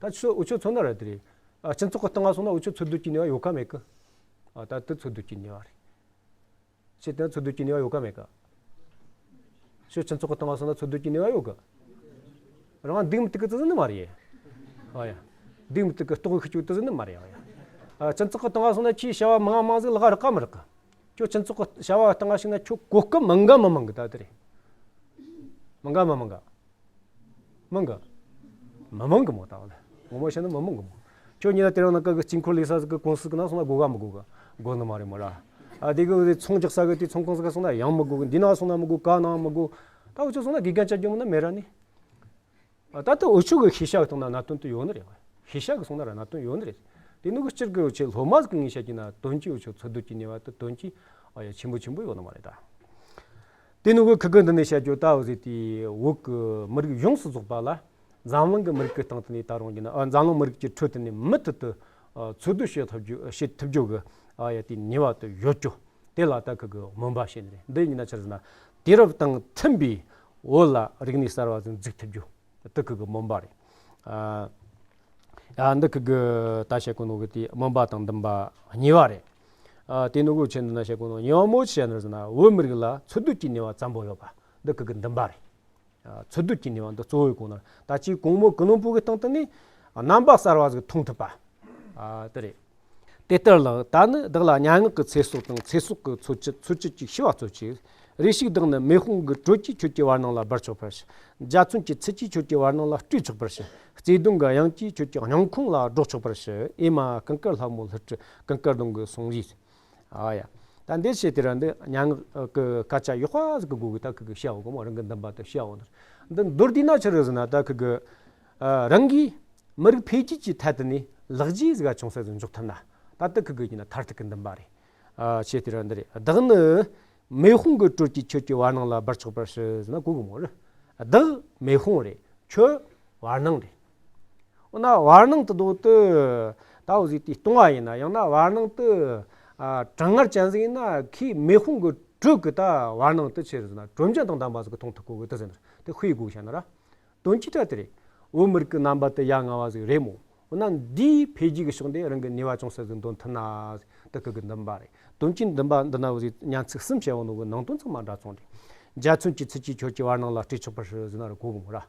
ད་ཆོ་འུ་ཆོ་མཚོན་ན་ར་དེ་རེད། ཨ། སྤྱི་ཚོགས་ཀྱི་སྟེང་ང་སོང་ན་འུ་ཆོ་འཚོ་སྡོད་ཀྱི་ནུས་པ་ཡོད་ཀ་མེད་ཀི། ཨ། ད་དེ་འཚོ་སྡོད་ཀྱི་ནུས་པ་རེད། ཁྱེད་དེ་འཚོ་སྡོད་ཀྱི་ནུས་པ་ཡོད་ཀ་མེད་ཀ། ཁྱོད་སྤྱི་ཚོགས་ཀྱི་སྟེང་ང་སོང་ན་འཚོ་སྡོད་ཀྱི་ནུས་པ་ཡོད་གི། རང་འདུག་མི་ཐུབ་གི་ཙི་ཙི་ནི་མ་རེད། ཨ་ཡ། འདུག་མི་ཐུབ་གི་ལྟོགས་ཤི་ཅིག་ཙི་ཙི་ནི་མ་རེད། ཨ་ཡ། ཨ། སྤྱི་ཚོགས་ཀྱི་སྟེང་ང་སོང་ན་ཁྱིའི་བྱ་བ་མང་ང་མང་ཟིག་ལག་རག་ག་མི་རག་གི། ཁྱོད་སྤྱི་ཚོགས་ཀྱི་བྱ་བ་སྟེང་ང་ཞིག་ན་ཁྱོད་གོ་སྐབས་མང་ག་མི་མང་གི། ད་དེ་རེད། མང་ག་མི་མང་ག། མང་གི། མི་མང་གི་མོ། ད་བ་ལ་ངོ་མ་བཤད་ན་མི་མང་གི་མོ། ཁྱོད་ཉིན་ལ་དེ་རིང་ནང་ཀ་གི་དཀྱིལ་འཁོར་ལས་ས་ཟིག་གི་ཀུང་སི་གི་ནང་སོང་ན་དགོས་ག་མི་དགོས་གི། དགོས་ནི་མ་རེད་མོ་ར། ཨ། དེ་གི་ཚོང་རྒྱག་ས་གི་དེ་ཚོང་ཁང་ཟིག་ག་སོང་ན་ཡང་མི་དགོས་གི། འདི་ན་སོང་ན་མི་དགོས། ག་ནང་མི་དགོས། ད་འུ་ཆོ་སོང་ན་དགེ་རྒན་བཅར་རྒྱུ་མིན་ན་མེད་ར་ནི། ཨ། ད་ལྟ་འུ་ཆོ་གི་ཤེས་བྱ་གི་སྟེང་ན་གནད་དོན་དེ་ཡོད་ནི་རེད། ཤེས་བྱ་གི་སོང་ན་ར་གནད་དོན་ཡོད་ནི་རེད། དེ་ནུ་གི་སྤྱིར་གི་འུ་ཆོ་སློབ་མ་ཟིག་གི་ངས་བཤད་རྒྱུ་ན་དོན་གྱིས་འུ་ཆོ་འཚོ་སྡོད་ཀྱི་ནུས་པ་དེ་དོན་གྱིས། ཨ་ཡ། ཆེན་པོ་ཆེན་པོ་ཡོད་ནི་མ་རེད་ད། དེ་ནུ་གི་ཁི་གི་འདི་ནས་བཤད་རྒྱུ་ད་འུ་ཟོས་དེ་བོད་གི་མི་རིགས་ཡོངས་སུ་རྫོགས་པ་ལ་འཛམ་གླིང་གི་མི་རིགས་ཀྱི་སྟེང་དུ་ནས་ད་རུང་གི་ན། ཨ། འཛམ་གླིང་མི་རིགས་ཀྱི་ཁྲོད་དུ་ནས་མུ་མཐུད་དུ། ཨ། འཚོ་སྡོད་བྱེད་ཐུབ་རྒྱུ། བྱེད་ཐུབ་རྒྱུ་གི། ཨ་ཡ། དེ་ནུས་པ་དེ་ཡོད་རྒྱུ། དེ་ལ་ད་ཁི་གི་སྨོན་པ་བྱས་ནི་རེད། འདི་ཡིན་ན་ཆི་རེད་ཟེར་ན། དུས་རབས་དང་མཐུན་པའི་བོད་ལ་རིག་གནས་གསར་བ་ཟིག་འཛུགས་ཐུབ་རྒྱུ། དེ་ཁི་གི་སྨོན་པ་རེད། ཨ། ཨ། འདི་ཁི་གི་ད་བཤད་གོ་ནོ་གི་དེ་སྨོན་པ་དང་འདུན་པ་གཉིས་པ་རེད། ཨ། དེ་ནུ་གི་ཆེད་འདི་ན་བཤད་གོ་ནོ་གཉིས་པ་མོ་ཆི་བཤད་ནི་རེད་ཟེར་ན། བོད་མི་རིགས་ལ་འཚོ་སྡོད་ཀྱི་ནུས་པ་བཙན་པོ་ཡོད་པ། འདི་ཁི་གི་འདུན་པ་རེད། ཨ། འཚོ་སྡོད་ཀྱི་ནུས་པ་འདི་གཙོ་བོ་ཡིན་གོ་ནི། ད་ཅིག་གོང་མོ་གི་ནོར་བུ་གི་སྟེང་དུ་ནི་རྣམ་པ་གསར་བ་ཟིག་མཐོང་ཐུབ་པ། ཨ། དེ་རེད། དེ་ལྟར་ལགས། ད་ནི་བདག་ལ་སྙན་ངག་གི་ཚེ་སྲོག་དང་། ཚེ་སྲོག་གི་ཚོད་ཅིག་ཚོད་ཅིག་ཅིག་ཤི་བ་ཚོད་ཅིག། རེ་ཞིག་བདག་ནི་མེ་དཔུང་གི་དྲོད་ཀྱིས་ཁྱོད་ཀྱི་བར་སྣང་ལ་སྦར་ཆོག་པར་ཞུ། འཇའ་ཚོན་གྱི་ཚིག་གིས་ཁྱོད་ཀྱི་བར་སྣང་ལ་སྤྲས་ཆོག་པར་ཞུ། བརྩེ་གདུང་གི་དབྱངས་ཀྱིས་ཁྱོད་ཀྱི་སྙིང་ཁོང་ལ་སྒྲོག་ཆོག་པར་ཞུ། ཨེ་མ་ཀུན་དཀར་ལྷ་མོ་ལྷུ་སྤྲུལ། ཀུན་དཀར་གདོང་གི་ཟུང་རིས། ཨ་ཡ། ད་འདི་བཤད་དེ་ར་འདི་སྙན་ངག་གི་སྐད་ཆ་ཡག་པ་ཟིག་གི་སྒོ་གི་ད་ཁི་གི་བཤད་འོ་གི་མོ། རང་གི་འདུན་པ་དེ་བཤད་འོ་ནི། འདི་མདོར་བསྡུས་ན་ཆི་རེད་ཟེར་ན། ད་ཁི་གི། ཨ། རང་གིས་མི་རིགས་འཕེལ་རྒྱས་ཀྱི་ཐད་དུ་ནས་ལེགས་སྐྱེས་ཟིག་ག་བྱུང་ས་ཟིག་འཇོག་ཐུབ་ན། ད་དེ་ཁི་གི་ཡིན་ན་མཐར་ཐུག་གི་འདུན་པ་རེད། ཨ། བཤད་དེ་ར་འདི་རེད། བདག་ནི་མེ་དཔུང་གི་དྲོད་ཀྱིས་ཁྱོད་ཀྱི་བར་སྣང་ལ་སྦར་ཆོག་པར་ཞུ་ཟེར་ན་གོ་གི་མོ་རེད། བདག་མེ་དཔུང་རེད། ཁྱོད་བར་སྣང་རེད། འོ་ན་བར་སྣང་དེ་དོ་དེ་ད་འུ་ཟོས་དེ་སྟོང་བ་ཡིན་ན། ཡང་ན་བར་སྣང་དེ། ཨ། གྲང་ངར་ཅན་ཟིག་ཡིན་ན། ཁོས་མེ་དཔུང་གི་དྲོད་ཀྱིས་ད་བར་སྣང་དེ་ཆི་རེད་ཟེར་ན་དྲོད་འཇམ་དང་ལྡན་པ་ཟིག་གི་མཐོང་ཐུབ་གོ་གི། དེ་ཟེར་ན་དེ་དཔེ་དགོས་བཤད་ན་ར། དོན་གྱིས་ད་དེ་རེད། བོད་མི་རིགས་ཀྱི་རྣམ་པ་དེ་ཡ་ང་བ་ཟིག་རེད་མོ། འོ་ན་འདིའི་འཕེལ་རྒྱས་ཀྱི་ཕྱོགས་འདི་རང་གི་ནུས་པ་ཅུང་ཟད་ཟིག་འདོན་ཐུབ་ན། དེ་ཁི་གི་འདུན་པ་རེད། དོན་གྱིས་འདུན་པ་འདི་ན་འུ་ཟོས་སྙན་ཚིག་གསུམ་བཤད་འོ་ནོ་གི་ནང་དོན་ཚང་མ་འདྲ་མཚུངས་རེད། འཇའ་ཚོན་གྱི་ཚིག་གིས་ཁྱོད་ཀྱི་བར་སྣང་ལ་སྤྲས་ཆོག་པར་ཞུ་ཟེར་ན་ར་གོ་གི་མོ་ར།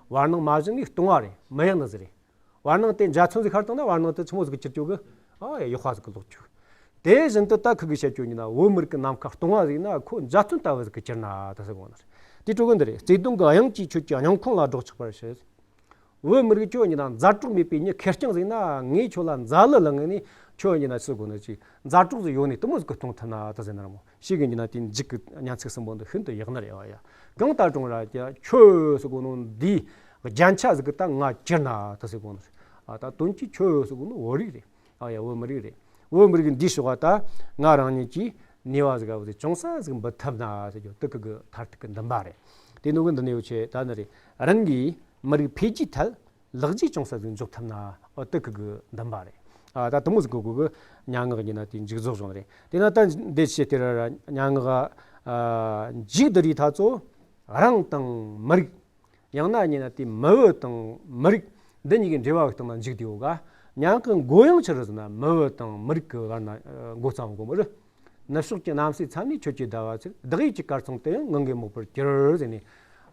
བར་སྣང་མ་བཞིན་ནི་སྟོང་བ་རེད། མི་ཡག་ནི་ཟིག་རེད། བར་སྣང་དེ་འཇའ་ཚོན་ཟིག་ཤར་བཏང་ན་བར་སྣང་དེ་ཆི་མོ་ཟིག་གི་གྱུར་རྒྱུ་གི། ཨ་ཡ། ཡག་པ་ཟིག་གི་ལོག་རྒྱུ། དེ་བཞིན་དུ་ད་ཁི་གི་བཤད་རྒྱུ་ཡིན་ན། བོད་མི་རིགས་ཀྱི་ནམ་མཁའ་སྟོང་བ་ཟིག་ཡིན་ན་ཁོ་འཇའ་ཚོན་ལྟ་བུ་ཟིག་གི་གྱུར་ན་ད་ཟེར་གོ་ནི་རེད། དེ་དྲོ་གི་འདི་རེད། བརྩེ་གདུང་གི་དབྱངས་ཀྱིས་ཁྱོད་ཀྱི་སྙིང་ཁོང་ལ་སྒྲོག་ཆོག་པར་ཞུ། བོད་མི་རིགས་ཁྱོད་ཡིན་ན་མཛའ་གྲོགས་མེད་པའི་མྱི་ཁེར་རྐྱང་ཟིག་ཡིན་ན། ངས་ཁྱོད་ལ་མཛའ་གླུ་བླངས་ནས་ཁྱོད་ཡིན་ན་ཟེར་གོ་ནི་ཅིག་མཛའ་གྲོགས་ཟིག་ཡོད་ནི་དེ་མོ་ཟིག་གི་མཐོང་ཐུབ་ན་ད་ཟེར་ན་ར་མོ། ཞིག་གི་ཡིན་ན་དེ་མཇུག་གི་སྙན་ཚིག་གསུམ་པོ་འདི་ཤིན་ཏུ་ཡག་ནི་རེད་བ་ཡ། གང་ལྟར་རུང་ར་ཀྱ་ཁྱོད་ཟེར་གོ་ནོ་འདིའི་རྒྱན་ཆ་ཟིག་གི་ད་ང་གྱུར་ན་ད་ཟེར་གོ་ནི་རེད། ཨ། ད་དོན་གྱིས་ཁྱོད་ཟེར་གོ་ནོ་བོད་རིགས་རེད། ཨ་ཡ། བོད་མི་རིགས་རེད། བོད་མི་རིགས་འདིའི་ཕྱོགས་ལ་ད་ང་རང་ཉིད་ཀྱིས་ནུས་པ་ཟིག་ག་བོ་ཟིག་ཅུང་ཟད་ཟིག་འབུལ་ཐུབ་ན་ཟེར་རྒྱུ་དེ་ཁི་གི་མཐར་ཐུག་གི་འདུན་པ་རེད། དེ་ནོ་གི་འདི་ནས་ཡོད་ཆེ་ད་ནི་རེད། རང་གིས་མི་རིགས་འཕེལ་རྒྱས་ཐད་ལེགས་སྐྱེས་ཅུང་ཟད་ཟིག་འཇོག་ཐུབ་ན། ཨོ། དེ་ཁི་གི་འདུན་པ་རེད། ཨ། ད་དེ་མོ་ཟིག་གི་སྒོ་གི་སྙན་ངག་ཡིན་ན་དེ་མཇུག་རྫོགས་བྱུང་རེད། དེ་ན་ད་འདི་ཆེ་དེ་ར་ར་སྙན་ངག་ག་ཨ། མཇུག་དེ་རི་ཐ་ཚོ་རང་དང་མི་རིགས། ཡང་ན་ཡིན་ན་དེ་མི་བུ་དང་མི་རིགས། འདི་གཉིས་ཀྱི་འབྲེལ་བ་གི་སྟེང་ན་འཇུག་བསྡད་ཡོད་ག། ཉང་གི་མགོ་ཡང་ཆི་རེད་ཟེར་ན་མི་བུ་དང་མི་རིགས་ཀྱི་བར་ན་ཨ་མགོ་རྩ་བ་མགོ་མོ་རེད། ནུབ་ཕྱོགས་ཀྱི་གནམ་སའི་མཚམས་ནས་ཁྱོད་ཀྱི་ཟླ་བ་ཚེ། བདག་ཡིད་ཀྱི་གར་ཚང་དུ་ཡང་ངང་གིས་མོག་པར་གྱུར་ཟེར་ནས།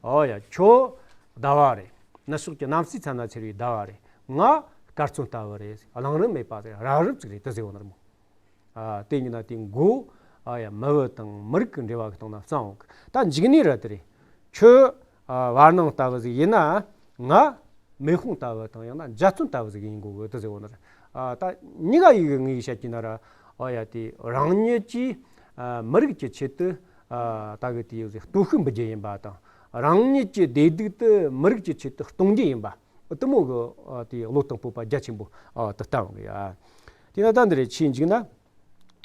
ཨོ་ཡ། ཁྱོད་ཟླ་བ་རེད། ནུབ་ཕྱོགས་ཀྱི་གནམ་སའི་མཚམས་ན་འཚེར་བའི་ཟླ་བ་རེད། ང་གར་ཚང་ལྟ་བུ་རེད། གླེང་རིན་མེད་པ་རེད། རབ་རིབ་ཅིག་རེད། དེ་ཟེར་བ་ནི་རེད་མོ། ཨ་དེ་ཡིན་ན་དེ་མགོ་ཨ་ཡ་མི་བུ་དང་མི་རིགས་ཀྱི་འབྲེལ་བ་གི་སྟེང་ན་བརྩམས་འོང་གི། ད་འཇིག་ནས་ར་དེ་རེད། ཁྱོད་ཨ་བར་སྣང་ལྟ་བུ་ཟིག་ཡིན་ན། ང་མེ་དཔུང་ལྟ་བུ་དང་ཡང་ན་འཇའ་ཚོན་ལྟ་བུ་ཟིག་ཡིན་དགོས་གི། དེ་ཟེར་བ་ནི་རེད། ཨ་ད་གཉིས་ཀ་ཡི་གི་ངོས་བཤད་ཀྱི་ན་ར། ཨ་ཡ་དེ་རང་ཉིད་ཀྱིས་ཨ་མི་རིགས་ཀྱི་ཆེད་དུ་ཨ་ད་གི་དེ་ཡོད་ཟིག་སྟོབས་ཤུགས་འབུལ་རྒྱུ་ཡིན་པ་དང་། རང་ཉིད་ཀྱི་བདེ་སྡུག་དེ་མི་རིགས་ཀྱི་ཆེད་དུ་གཏོང་རྒྱུ་ཡིན་པ། དེ་མོ་གི་ཨ་དེ་བློ་དང་སྤོབས་པ་རྒྱ་ཆེན་པོ་ཨ་དེ་ལྟ་བུ་གི་ཡ། དེ་ན་ད་འདི་རེད། ཆེས་འཇིག་ན།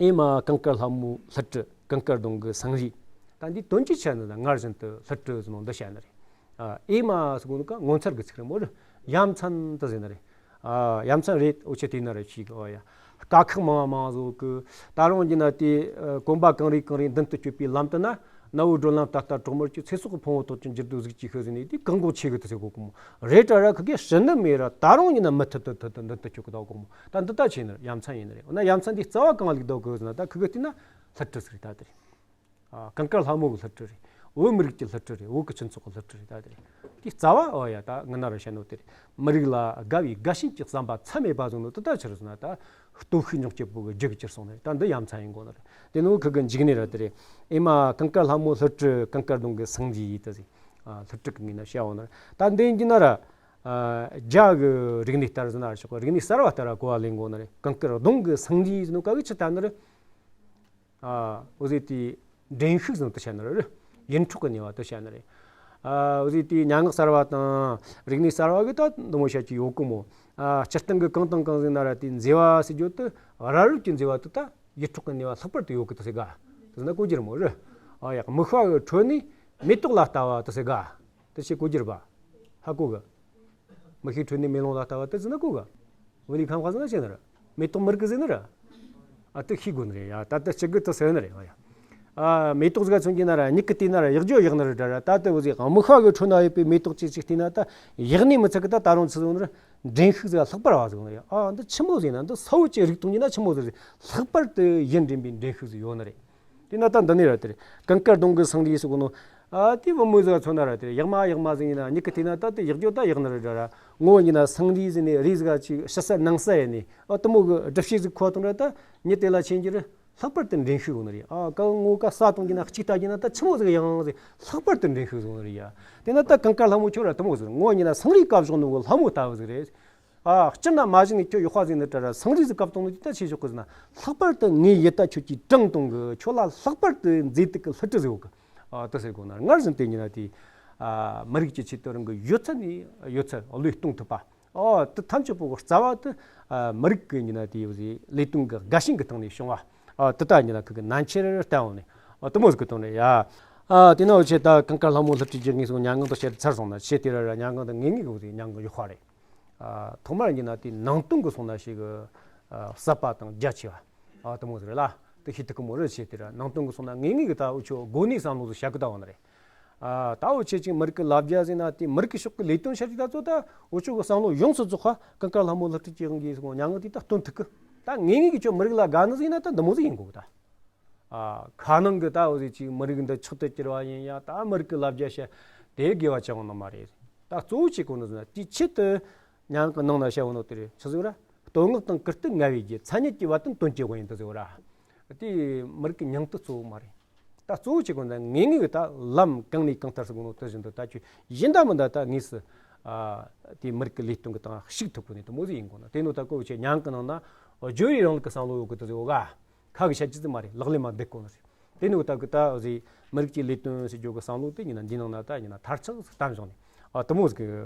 ཨེ་མ་གངས་དཀར་ལྷ་མོའི་སླུ་བྲིད། གངས་དཀར་གདོང་གི་སེང་རིས། ད་འདི་དོན་གྱི་ཆ་ནས་ད་སྔར་བཞིན་དུ་སླུ་བྲིད་ཟེར་ནོ་འདི་བཤད་ནི་རེད། ཨ་ཨེ་མ་ཟེར་གོ་ནི་ཀ་ངོ་མཚར་གི་ཚིག་རེད་མོ་རེད། ཡ་མཚན་དུ་ཟེར་ནི་རེད། ཨ་ཡ་མཚན་རེད། འུ་ཆོ་དེ་ན་རེ་ཞིག་ཨོ་ཡ། དཀའ་ཁག་མང་བ་མང་བཟོ་གི། ད་རུང་གྱི་ན་དེ་ཨ་གོམ་པ་གང་རེ་གང་རེ་མདུན་དུ་སྐྱོད་པའི་ལམ་དུ་ན། གནའ་བོའི་བགྲོད་ལམ་ལྟ་ལྟ། གྲོག་མོར་གྱི་ཚེ་སྲོག་གི་ཕུང་བོ་དོར་གྱི་འགྱུར་རྡོ་གཟུགས་ཀྱི་ཤུལ་ཟིན་ནས། དེ་གང་གོ་ཆེ་གི་དུ་ཟེར་གོ་གི་མོ་རེད་དྲ་ར། ཁི་གེ་ཧྲི་ནི་མེད་ར། ད་རུང་ཡིན་ན་མུ་མཐུད་དུ་མཐུད་དུ་མདུན་དུ་སྐྱོད་གི་ད་གོ་མོ། ད་འདི་ལྟ་ཆེ་ནི་ཡ་མཚན་ཡིན་ནི་རེད། འོ་ན་ཡ་མཚན་འདི་རྩ་བ་གང་ལ་ལུག་ད་གོ་ཟེར་ན། ད་ཁི་གེ་བལྟས་ན་སླུ་བྲིད་ཟིག་རེད། ད་དེ་རེད། ཨ་གངས་དཀར་ལྷ་མོ་གི་སླུ་བྲིད་རེད། བོད་མི་རིགས་ཀྱི་སླུ་བྲིད་རེད། བོད་ཀྱི་སྤྱི་ཚོགས་ཀྱི་སླུ་བྲིད་རེད། ད་དེ་རེད། དེ་རྩ་བ་ཨོ་ཡ། ད་ང་ན་ར་བཤད་ནོ་དེ་རེད། མི་རིགས་ལ་དགའ་བའི་དགའ་ཞེན་གྱི་བསམ་པ་མཚམས་མེད་པ་བཟུང་ནོ་དེ་ལྟ་ཆི་རེད་ཟེར་ན། ད་སྟོབས་ཤུགས་འཇོག་རྒྱུ་བོ་གི་རྒྱུ་གི་གྱུར་སོང་ནི་རེད། ད་འདི་ཡ་མཚན་ཡིན་དགོས་ནི་རེད། དེ་ནོ་ཁི་གེ་འཇིག་ནི་ར་དེ་རེད། ཨེ་མ་གངས་དཀར་ལྷ་མོའི་སླུ་བྲིད། གངས་དཀར་གདོང་གི་སེང་རིས་ཡིན་དུ་ཟིག་ཨ་སླུ་བྲིད་གི་ངོས་ན་བཤད་འོང་ནི་རེད། ད་འདི་ཡིན་གྱི་ན་ར། ཨ་རྒྱ་གི་རིག་གནས་ལྟར་ཟེར་ན་ཆོག་གི། རིག་གནས་གསར་བ་ལྟར་གོ་བ་ལེན་དགོས་ནི་རེད། གངས་དཀར་གདོང་གི་སེང་རིས་ཟེར་ནོ་ག་གི་ཆི་ལྟ་ནི་རེད། ཨ་འོ་ཟེ་དེ་འགྲན་ཤུགས་ཟེར་ནོ་དེ་བཤད་ནི་རེད། ཡིད་འཕྲོག་གི་ནུས་པ་དེ་བཤད་ནི་རེད། ཨ་འོ་ཟེ་དེ་སྙན་ངག་གསར་བ་དང་རིག་གནས་གསར་བ་གི་ད་འདི་མོ་བཤད་ཀྱི་ཡོད་གི་མོ། ཨ་སྤྱིར་བཏང་གི་གང་དང་གང་ཟེར་ན་ར། དེ་མཛེས་པ་ཟེར་རྒྱུ་དེ། རབ་རིབ་ཀྱི་མཛེས་པ་དེ་ད་ཡིད་འཕྲོག་གི་ནུས་པ་ལྷག་པར་དུ་ཡོད་གི་དེ་ཟེར་ག་དེ་ཟེར་ན་གོ་རྒྱུ་རེད་མོ་རེད། ཨ་ཡ། མིག་དཔའ་གི་ཁྲོད་ནས་མེ་ཏོག་ལ་ལྟ་བ་དེ་ཟེར་ག་དེ་ཆི་གོ་རྒྱུ་རེད་པ། ཧ་གོ་གི། མིག་ཤེས་ཁྲོད་ནས་མེ་ལོང་ལ་ལྟ་བ་དེ་ཟེར་ན་གོ་གི། ཝི་ལི་ཁམ་ཁ་ཟེར་ན་ཆི་ནི་རེད། མེ་ཏོག་མི་རིགས་ཟེར་ནི་རེད། ཨ་དེ་ཤེས་དགོས་ནི་རེད་ཡ། ད་ལྟ་ཅི་གི་དེ་ཟེར་ནི་རེད་ཨ་ཡ། ཨ་མེ་ཏོག་ཟིག་མཚོན་གྱི་ན་ར། མྱིག་གིས་བལྟས་ན་ར་ཡག་རྒྱུ་ཡག་ནི་རེད་དྲ་ར། ད་དེ་འོ་ཟེ་མིག་དཔའ་གི་ཁྲོད་ན་ཡོད་པའི་མེ་ཏོག་ཅིག་ཅིག་བལྟས་ན་ད་ཡག་ནི་མི་ཚད་གི། ད་ད་རུང་ཆི་ཟེར་ནི་རེད། འགྲན་ཤུགས་ཟིག་ལྷག་པར་བ་ཟིག་ནི་རེད། ཨ་འདི་ཆི་མོ་ཟིག་ན། འདི་ས་བོན་གྱི་རིགས་དང་ཡིན་ན་ཆི་མོ་ཟིག་རེད། ལྷག་པར་དུ་ཡིད་འགྲན་པའི་འགྲན་ཤུགས་ཟིག་ཡོད་ནི་རེད། དེ་ན་ད་འདི་ནས་ར་དེ་རེད། གངས་དཀར་གདོང་གི་སེང་རིས་ཟེར་གོ་ནོ། ཨ་དེ་བུ་མོ་ཟིག་མཚོན་ན་ར་དེ་རེད། ཡག་མ་ཡག་མ་ཟིག་ཡིན་ན་མྱིག་གིས་བལྟས་ན་ད་དེ་ཡག་རྒྱུ་ད་ཡག་ནི་རེད་དྲ་ར། ངོ་བོ་ཡིན་ན་སེང་རིས་ཟེར་ནས་རིས་ཟིག་ཅིག་ཕྱི་ས་ནང་ས་ཡིན་ནི། ཨ་དེ་མོ་གི་སྒྲུབ་བྱེད་ཟིག་ཁོ་དང་ར། ད་མྱི་དེ་ལ་མཁྱེན་རྒྱུ་རེད། ལྷག་པར་དུ་འགྲན་ཤུགས་ཡོད་ནི་རེད། ཨ་ག་ངོ་ག་ས་དང་ཡིན་ན་གཅིག་ལྟ་རྒྱུ་ན་ད་ཆི་མོ་ཟིག་ཡང་ཟིག་ལྷག་པར་དུ་འགྲན་ཤུགས་ཡོད་ནི་རེད་ཡ། དེ་ན་ད་གངས་དཀར་ལྷ་མོ་ཁྱོད་ར་དེ་མོ་ཟིག་ངོ་བོ་ཡིན་ན་སེང་རིས་བཀབ་བཞག་ནོ་གི་ལྷ་མོ་ལྟ་བུ་ཟིག་རེད། ཨ་སྤྱིར་ན་མ་གཞི་ནས་ཁྱོད་ཡག་པ་ཟིག་ནི་དྲ་ར། སེང་རིས་ཟིག་བཀབ་བཏང་ནོ་དེ་ད་ཆི་ཆོག་གི་ཟེར་ན། ལྷག་པར་དུ་ངའི་ཡིད་ད་ཁྱོད་ཀྱིས་དྲངས་བཏང་གི། ཁྱོད་ལ་ལྷག་པར་དུ་མཛེས་སྡུག་གི་སླུ་བྲིད་ཟིག་ཡོད་གི། ཨ་དེ་ཟེར་དགོས་ན། སྔར་བཞིན་དེ་ཡིན་ན་དེ་ཨ་མི་རིགས་ཀྱི་ཆེད་དུ་རང་གི་ཡོད་ཚད་ནས་ཡོད་ཚད་བློས་གཏོང་ཐུབ་པ། ཨོ་དེ་ཐམས་ཅད་པོ་གི་རྩ་བ་དེ་ཨ་མི་རིགས་ཀྱི་ཡིན་ན་དེ་ཡོད་ཟེ་ལས་དོན་གི་དགའ་ཞེན་གི་སྟེང་ནས་བྱུང་བ། ཨ་དེ་ད་ཡིན་ན་ཁི་གི་ནན་ཆེར་བལྟ་འོང་ནས། ཨ་དེ་མོ་ཟིག་གི་སྟེང་ནས་ཡ། ཨ་དེ་ན་འུ་ཆོ་ད་གངས་དཀར་ལྷ་མོའི་སླུ་བྲིད་ཀྱི་ངོས་སུ་མྱ་ངན་དང་བཤད་ཚར་སོང་ན། ཆེ་དེ་ར་ར་མྱ་ངན་དང་ངེས་ངེས་གི་ཡོད་ཟེ་མྱ་ངན་ཡག་པ་རེད། ཨ་ཐོག་མར་ཡིན་ན་དེ་ནང་དོན་གི་སོང་ན་ཞིག་གི་ཨ་ཟབ་པ་དང་རྒྱ་ཆེ་བ། ཨ་དེ་མོ་ཟིག་རེད་ལ། དེ་ཤེས་ཐུབ་གི་མོ་རེད། ཆེ་དེ་ར་ནང་དོན་གི་སོང་ན་ངེས་ངེས་གི་ད་འུ་ཆོ་གོ་གནས་བསམ་བློ་ཟིག་བྱ་གི་ད་བ་ནི་རེད། ཨ་ད་འུ་ཆོ་ཅིག་མི་རིགས་ཀྱི་ལ་རྒྱ་ཟེར་ན། དེ་མི་རིགས་ཀྱི་ཕྱོགས་ཀྱི་ལས་དོན་བྱ་རྒྱུ་ད་ཚོ་ད་འུ་ཆོ་གི་བསམ་བློ་ཡོངས་སུ་རྫོགས་པ་གངས་དཀར་ལྷ་མོའི་སླུ་བྲིད་ཀྱི་དབང་གིས་སོང་མྱ་ངན་དེ་ད་སྟོན་ཐུབ་གི། ད་ངེས་ངེས་གི་ཁྱོད་མི་རིགས་ལ་དགའ་ནི་ཟིག་ཡིན་ན་ད་འདི་མོ་ཟིག་ཡིན་དགོས་གི་ད། ཨ་ཁ་ནང་གི་ད་འོ་ཟིག་ཅིག་མི་རིགས་འདི་མཆོག་ཏུ་གྱུར་པ་ཡིན་ཡ། ད་མི་རིགས་ཀྱི་ལ་རྒྱ་བྱ་དེ་དགེ་བ་ཅང་ནི་མ་རེད། ད་གཙོ་བོ་ཅིག་གོ་ནི་ཟེར་ན། དེའི་ཆེད་དུ་མྱ་ངན་གི་ནང་ན་བཤད་འོ་ནོ་དེ་རེད། ཆི་ཟིག་ར། བསྟོད་བསྔགས་དང་བཀུར་སྟི་མངའ་བའི་རྒྱུ། མཚན་ཉིད་ཀྱི་བ་དན་དོན་གྱི་དབང་ཡིན་དུ་ཟེར་བ་ར། དེ་མི་རིགས་ཀྱི་མྱིང་དེ་གཙོ་བོ་མ་རེད། ད་གཙོ་བོ་ཅིག་གོ་ན་ངེས་ངེས་གི་ད་ལམ་གང་ནས་གང་ལྟར་ཟེར་གོ་ནོ་དེ་བཞིན་དུ་ད་ཁྱོད་ཡིན་ད་མིན་ད་ད་དངོས་སུ་ཨ་དེ་མི་རིགས་ཀྱི་ལས་དོན་གི་སྟེང་ཞུགས་ཐུབ་གོ་ནི་དེ་མོ་ཟིག་ཡིན་དགོས་ན། དེ་ནོ་ད་གོ་བྱས་མྱ་ངན་གི་ནང་ན་བརྗོད་པའི་རིང་ལུགས་ཀྱི་བསམ་བློ་ཡོད་གི་དེ་ཟེར་བ་ག། ཁ་གི་བཤད་རྒྱུ་ཟིག་མ་རེད། ལག་ལེན་མ་འདེབས་གོ་ནི་རེད། དེ་ནི་འུ་ད་གི་ད་འོ་ཟིག་མི་རིགས་ཀྱི་ལས་དོན་ཟེར་རྒྱུ་གི་བསམ་བློ་དེ་ཡིན་ན་འདི་ནང་ན་ད་ཡིན་ན་མཐར་ཆགས་ཟིག་བཏང་བཞག་ནས། ཨ་དེ་མོ་ཟིག་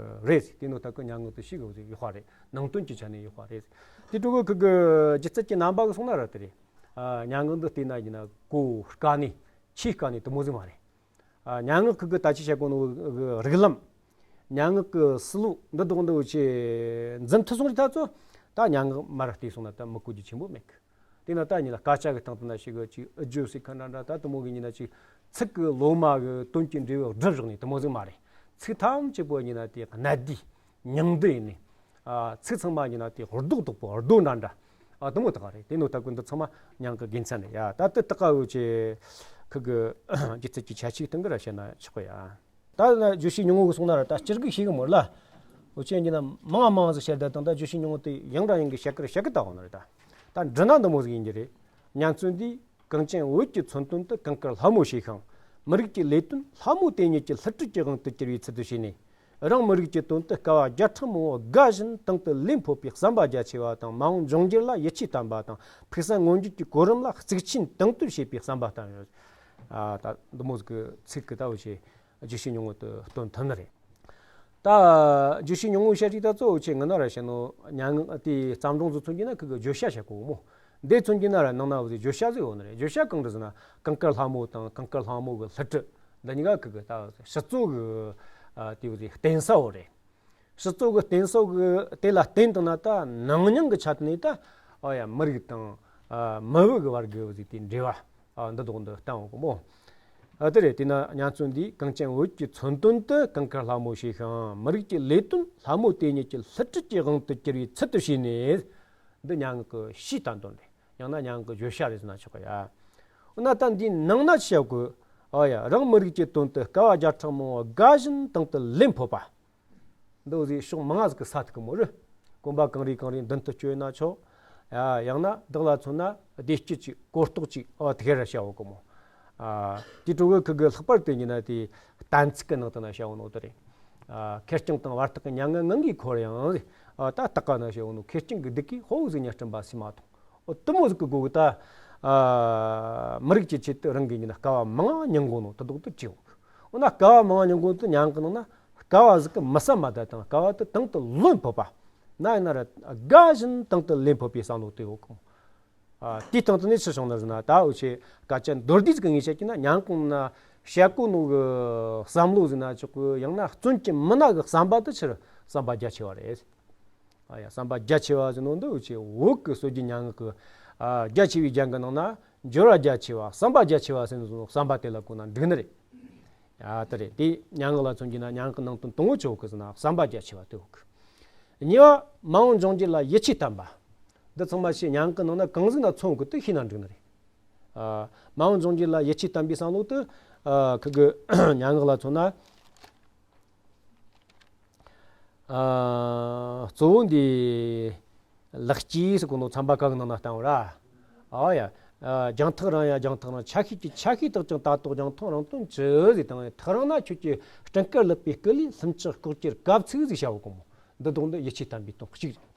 རེད་ཟེར། དེ་ནི་ད་གི་མྱ་ངན་དེ་ཞིག་འོ་ཟིག་ཡག་པ་རེད། ནང་དོན་གྱི་ཆ་ནས་ཡག་པ་རེད་ཟེར། དེ་འཕྲོ་གི་ཁི་གི་སྒྱུ་རྩལ་གྱི་རྣམ་པ་གི་སོང་ན་ར་དེ་རེད། ཨ་མྱ་ངན་འདི་བལྟས་ན་ཡིན་ན་གོ་དཀའ་ནི་ཆེ་དཀའ་ནི་དེ་མོ་ཟིག་མ་རེད། ཨ་མྱ་ངན་ཁི་གི་ད་ཅི་བྱ་གོ་ནོ་གི་རིགས་ལམ། མྱ་ངན་གི་ཟིལ་ལོག་འདི་དག་འདི་འུ་ཆོ་འཛིན་ཐུབ་སོང་རེད། ད་ཚོ་ད་མྱ་ངན་མར་བལྟས་སོང་ན་ད་མི་གོ་རྒྱུ་ཆེན་པོ་མེད་གི། དེ་ན་ད་ཡིན་ན་སྐད་ཆ་གི་སྟེང་དུ་ན་ཞིག་གི་ཅིག་ཨུ་ཇོ་ཟེར་ཁ་འདྲ་འདྲ་ད་དེ་མོ་གི་ཡིན་ན་ཅིག་ཚིག་གི་ལོ་མ་གི་དོན་གྱི་འབྲས་བུ་སྒྲུབ་བཞག་ནས་དེ་མོ་ཟིག་མ་རེད། ཚིག་ཐམས་ཅད་པོ་ཡིན་ན་དེ་གནད་བསྡུས་མྱིང་བསྡུས་ཡིན་ནས། ཨ་ཚིག་ཚང་མ་ཡིན་ན་དེ་རྡོག་རྡོག་པོ་རྡོ་འདྲ་འདྲ། ཨ་དུ་མོ་ད་ག་རེད། དེ་ནོ་ད་ཀུན་ཏུ་ཚང་མ་མྱང་གི་དགེ་མཚན་རེད་ཡ། ད་དེ་ད་ག་འོ་ཆེ་ཁུ་གི་སྒྱུ་རྩལ་གྱི་ཆ་ཤིག་སྟེང་གི་ར་བཤད་ན་ཆོག་གི་ཡ། ད་ན་བརྗོད་བྱའི་སྙིང་པོ་གི་སོང་ན་ར་ད་སྤྱིར་གི་ཤེས་གི་མོ་ལ། འོ་ཆེ་ཡིན་ན་མང་མང་ཟིག་བཤད་ད་དང་ད་བརྗོད་བྱའི་སྙིང་པོ་དེ་ཡང་ར་ཡང་གི་བཤད་གི་ར་བཤད་གི་ད་འོ་ན་རེད། ད་ད་འདྲི་ན་འདི་མོ་ཟིག་ཡིན་གྱི་རེད། མྱ་ངན་འདས། གངས་ཅན་བོད་ཀྱི་མཚོན་དོན་དུ་གངས་དཀར་ལྷ་མོ་ཞེས་ཤིང་། མི་རིགས་ཀྱི་ལས་དོན་ལྷ་མོ་དེ་ཉིད་ཀྱི་བསླུ་བྲིད་ཀྱི་དབང་དུ་གྱུར་བའི་ཚུལ་དུ་བྱས་ནས། རང་མི་རིགས་ཀྱི་དོན་དུ་དཀའ་བ་བརྒྱ་ཕྲག་མང་པོ་དགའ་བཞིན་དང་དུ་ལེན་ཕོད་པའི་བསམ་པ་རྒྱ་ཆེ་བ་དང་། མ་འོངས་འབྱུང་འགྱུར་ལ་ཡིད་ཆེས་བརྟན་པ་དང་། ཕུགས་བསམ་མངོན་འགྱུར་གྱི་གོ་རིམ་ལ་གཙིགས་ཆེན་དང་དུ་བྱེད་པའི་བསམ་པ་བརྟན་ཡོད། ཨ་ད་འདི་མོ་ཟིག་གི་ཚིག་གི་ལྟ་བུ་ཆེ་བརྗོད་བྱའི་སྙིང་པོ་དུ་སྟོན་ཐུབ་ནི་རེད། ད་བརྗོད་བྱའི་སྙིང་པོའི་བཤད་རིགས་ད་གཙོ་བོ་ཆེ་ངི་ན་ར་བཤད་ནོ་མྱ་ངན་དེའི་བརྩམས་སྒྲུང་ཚོ་མཚོན་གྱི་ན་ཁུ་གི་བརྗོད་བྱ་བཤད་གོ་མོ། འདི་མཚོན་གྱི་ན་ར་ནང་ན་བོ་ཟི་བརྗོད་བྱ་ཟིག་ཡོད་ནི་རེད། བརྗོད་བྱ་གང་འདྲ་ཟེར་ན་གངས་དཀར་ལྷ་མོ་དང་གངས་དཀར་ལྷ་མོ་གི་བསླུ་བྲིད་འདི་གཉིས་ཀ་ཁུ་གི་ད་སྤྱི་གཙོ་གི་ཨ་དེ་བོ་ཟི་རྟེན་ས་བོ་རེད། སྤྱི་གཙོ་གི་རྟེན་ས་གི་དེ་ལ་བརྟེན་དང་ན་ད་ནང་སྙིང་གི་ཆ་དེ་ནས་ད་ཨ་ཡ་མི་རིགས་དང་ཨ་མི་བུ་གི་བར་གི་བོ་ཟི་དེ་འབྲེལ་བ། ཨ་འདི་དོག་འདི་བསྟན་འོང་གི་མོ། ཨ་དེ་རེད། དེས་ན་མྱ་ངན་འདས། གངས་ཅན་བོད་ཀྱི་མཚོན་དོན་དུ་གངས་དཀར་ལྷ་མོ་ཞེས་ཤིང་། མི་རིགས་ཀྱི་ལས་དོན་ལྷ་མོ་དེ་ཉིད་ཀྱི་བསླུ་བྲིད་ཀྱི་དབང་དུ་གྱུར་བའི་ཚུལ་དུ་བྱས་ནས། འདི་མྱ་ངན་གྱི་ཕྱིའི་བསྟན་དོན་རེད། ཡང་ན་མྱ་ངན་གྱི་བརྗོད་བྱ་རེད་ཟེར་ན་ཆོག་གི་ཡ། འོ་ན་ད་འདིའི་ནང་ན་ཆི་བྱ་དགོས། ཨ་ཡ་རང་མི་རིགས་ཀྱི་དོན་དུ་དཀའ་བ་བརྒྱ་ཕྲག་མང་པོ་དགའ་བཞིན་དང་དུ་ལེན་ཕོད་པ། འདི་བོ་ཟི་ཕྱོགས་མང་ང་ཟིག་གི་ས་ཐུག་གི་མོ་རེད། གོམ་པ་གང་རེ་གང་རེ་མདུན་དུ་བསྐྱོད་ན་ཆོག་ཡ་ཡང་ན་བདག་ལ་མཚོན་ན་བདེ་སྐྱིད་ཅིག་གོ་རྟོགས་ཅིག་ཨ་དེ་ག་ར་བྱ་བོ་གི་མོ། ཨ་དེ་དྲུག་གི་ཁུ་གི་ལྷག་པར་དུ་ཡིན་ན་དེ་གཏན་ཚིགས་ཀྱི་ནང་དུ་ན་བྱ་བོ་ནོ་དེ་རེད། ཨ་ཁེར་རྐྱང་དང་བར་ཐག་གི་མྱ་ངན་ངང་གིས་འཁོར་ཡང་ཟེར། ཨ་ད་སྟག་ག་ན་བྱ་བོ་ནོ་ཁེར་རྐྱང་གི་བདུད་ཀྱིས་དཔའ་བོ་ཟིག་ཉ་སྐྲན་པ་སུས་མ་ཐོངས། འོ་དུ་མོ་ཟིག་གི་སྒོ་གི་ད། ཨ་མི་རིགས་ཀྱི་ཆེད་དུ་རང་གི་ཉིན་དཀའ་བ་མང་མྱངས་གོ་ནོ་དུ་དོག་ཏུ་བྲིས་འོ། འོ་ན་དཀའ་བ་མང་མྱངས་གོ་དུ་མྱང་གི་ནང་ན་དཀའ་བ་ཟིག་གི་མི་བསམ་མ་ད་དང་དཀའ་བ་དུ་དང་དུ་ལོན་ཕོད་པ། ན་ཡིན་ན་ར་དགའ་བཞིན་དང་དུ་ལེན་ཕོད་པའི་བསམ་བློ་དེ་ཡོད་གོ། ཨ་དེའི་སྟེང་དུ་ནས་ཕྱི་བྱུང་ན་ཟིན་ན་ད་འུ་ཆེ་སྐད་ཆ་མདོར་བསྡུས་ཟིག་གི་ངེས་བཤད་ཀྱི་ན་མྱང་གོང་ན་བཤད་གོ་ནོ་གི་བསམ་བློ་ཟིན་ན་ཆོག་གི། ཡང་ན་བརྩོན་གྱི་མི་སྣ་གི་བསམ་པ་དུ་ཕྱིར་བསམ་པ་རྒྱ་ཆེ་བ་རེད། ཨ་ཡ་བསམ་པ་རྒྱ་ཆེ་བ་ཟེར་ནོ་འདི་འུ་ཆེ་བོད་ཀྱི་སྲོལ་རྒྱུན་མྱ་ངན་གྱི་ཨ་རྒྱ་ཆེ་བའི་རྒྱན་གྱི་ནང་ན་འབྱོར་བ་རྒྱ་ཆེ་བ་བསམ་པ་རྒྱ་ཆེ་བ་ཟེར་ནོ་བསམ་པ་དེ་ལ་གོ་ན་འགྲིག་ནི་རེད། ཨ་དེ་རེད། དེ་མྱ་ངན་ལ་མཚོན་རྒྱུ་ན་མྱ་ངན་གྱི་ནང་དོན་དང་པོ་ཆེ་བོ་གི་ཟེར་ན་བསམ་པ་རྒྱ་ཆེ་བ་དེ་བོ་གི། གཉིས་པ་མ་འོངས་འབྱུང་འགྱུར་ལ་ཡིད་ཆེས་བརྟན་པ། འདི་ཚང་མ་ཞེས་མྱ་ངན་གྱི་ནང་ན་གང་ཟིག་ན་མཚོན་གི་དེ་ཤེས་ན་འགྲིག་ནི་རེད། ཨ་མ་འོངས་འབྱུང་འགྱུར་ལ་ཡིད་ཆེས་བརྟན་པའི་བསམ་བློ་དེ་ཨ་ཁི་གི་མྱ་ངན་ལ་མཚོན་ན། ཨ་གཙོ་བོ་འདི་ལེགས་སྐྱེས་སུ་གོ་ནོ་ཚན་པ་གང་ནང་ན་བསྟན་བ་ར། ཨ་ཡ། ཨ་རྒྱང་ཐག་རིང་ཡ་རྒྱང་ཐག་རིང་། ཆ་ཤས་ཀྱི་ཆ་ཤས་དག་ཀྱང་ལྟ་རྟོག་རྒྱང་ཐག་རིང་དོན་ཅི་ཟིག་དང་། ཐག་རིང་ན་ཁྱོད་ཀྱི་སྤྲིན་དཀར་ལུད་པའི་སྐུ་ལས་ལྷུན་ཆགས་ལྐོག་གྱུར་གབ་ཚིག་ཟིག་བྱ་བ་གོ་མོ། འདི་དོན་འདི་ཡིད་ཆེས་བརྟན་པའི་དོན་གཅིག་རེད།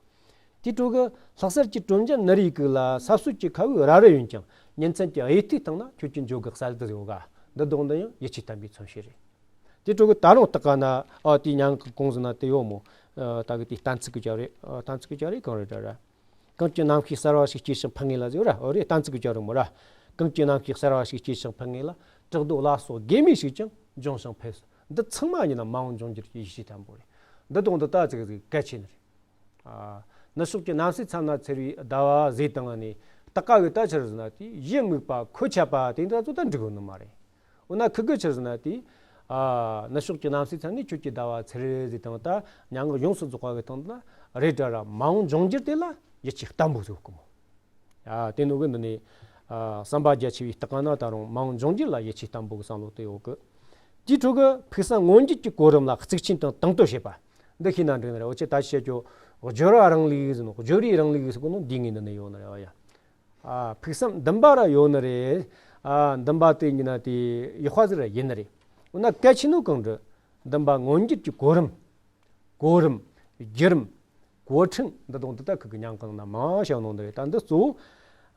དེ་དྲུག་གི་ལྷག་གསར་གྱི་གྲོང་ཁྱེར་ནི་རེ་གི་ལ་ས་སྲོད་ཀྱི་ཁ་བའི་ར་རི་ཡོན་ཀྱང་ཉིན་མཚན་གྱི་གཡུལ་ཐིག་སྟེང་ན་ཁྱོད་ཀྱི་འཇོ་གི་གསལ་དུ་ཡོད་ག། འདི་དོན་འདི་ཡང་ཡིད་ཆེས་བརྟན་པའི་མཚོན་བྱེད་རེད། དེ་དྲུག་གི་ད་རུང་སྟག་ག་ན་ཨ་དེའི་མྱ་ངན་གྱི་གོང་ཟིན་ན་དེ་ཡོད་མོ། ཨ་ད་གི་དེའི་གཏན་ཚིགས་ཀྱི་ཅག་རེད། ཨ་གཏན་ཚིགས་ཀྱི་ཅག་རེད་གང་རེད་ད་ར། གངས་ཀྱི་རྣམ་ཤེས་གསར་བ་ཞིག་སྐྱེས་ཤིང་འཕེལ་ངེས་ལ་ཟེར་ར། འོ་རེད། གཏན་ཚིགས་ཀྱི་ཅག་རེད་མོ་ར། གངས་ཀྱི་རྣམ་ཤེས་གསར་བ་ཞིག་སྐྱེས་ཤིང་འཕེལ་ངེས་ལ། བྲག་རྡོ་ལ་སོགས་དགེ་མེད་ཞིག་ཀྱང་འབྱུང་ཞིང་འཕེལ་སོགས། འདི་ཚང་མ་ཡིན་ན་མ་འོངས་འབྱུང་འགྱུར་གྱི་ཡིད་ཆེས་བརྟན་པོ་རེད། འདི་དང་འདི་ལྟ་ཅིག་ཟིག་གལ་ཆེ་ནི་རེད། ཨ་ནུབ་ཕྱོགས་ཀྱི་གནམ་སའི་མཚམས་ན་འཚེར་བའི་ཟླ་བ་ཟེར་བཏང་ནས་སྟག་ག་གི་ད་ཆི་རེད་ཟེར་ན་དེ་ཡིད་མུག་པ་ཁོད་ཆད་པ་དེ་འདྲ་ཚོ་ད་འགྲིག་གི་ནི་མ་རེད། འོ་ན་ཁི་གི་ཆི་རེད་ཟེར་ན་དེ་ཨ་ནུབ་ཕྱོགས་ཀྱི་གནམ་སའི་མཚམས་ནས་ཁྱོད་ཀྱི་ཟླ་བ་འཚེར་ཟེར་བཏང་ད་མྱ་ངན་ཡོངས་སུ་རྫོགས་པ་གི་སྟེང་དུ་ན་རེད་དྲ་ར་མ་འོངས་འབྱུང་འགྱུར་དེ་ལ་ཡིད་ཆེས་བརྟན་པོ་ཟིག་གོ་མོ། ཨ་དེ་ནོ་གི་འདི་ནས་ཨ་བསམ་པ་རྒྱ་ཆེ་བའི་སྟག་ག་ན་ད་རུང་མ་འོངས་འབྱུང་འགྱུར་ལ་ཡིད་ཆེས་བརྟན་པོ་གི་བསམ་བློ་དེ་ཡོད་གི། དེའི་ཁྲོད་ཀྱི་ཕུགས་བསམ་མངོན་འགྱུར་གྱི་གོ་རིམ་ལ་གཙིགས་ཆེན་དང་དང་དོད་བྱེད་པ། འདི་ཤེས་ན་འགྲིག་ནི་རེད། འོ་ཆེ་ད་ཅི་བཤད་རྒྱུ་སྦྱོར་བ་རང་ལུགས་ཟེར་ནོ། སྦྱོར་བའི་རང་ལུགས་ཟེར་གོ་ནོ་འདི་ངའི་འདི་ནས་ཡོད་ནི་རེད་བ་ཡ། ཨ་ཕུགས་བསམ་འདུན་པ་ར་ཡོད་ནི་རེད། ཨ་འདུན་པ་དེ་ཡིན་ན་དེ་ཡག་པ་ཟིག་ར་ཡིན་ནི་རེད། འོ་ན་གལ་ཆེ་ནོ་གང་འདྲི། འདུན་པ་མངོན་འགྱུར་གྱི་གོ་རིམ། གོ་རིམ། བརྒྱུད་རིམ། གོ་ཕྲེང་འདི་དང་འདི་དག་ཁུ་གི་ཉང་གང་ན་མང་བཤད་གནང་འདི་རེད། ད་འདི་གཙོ་བོ།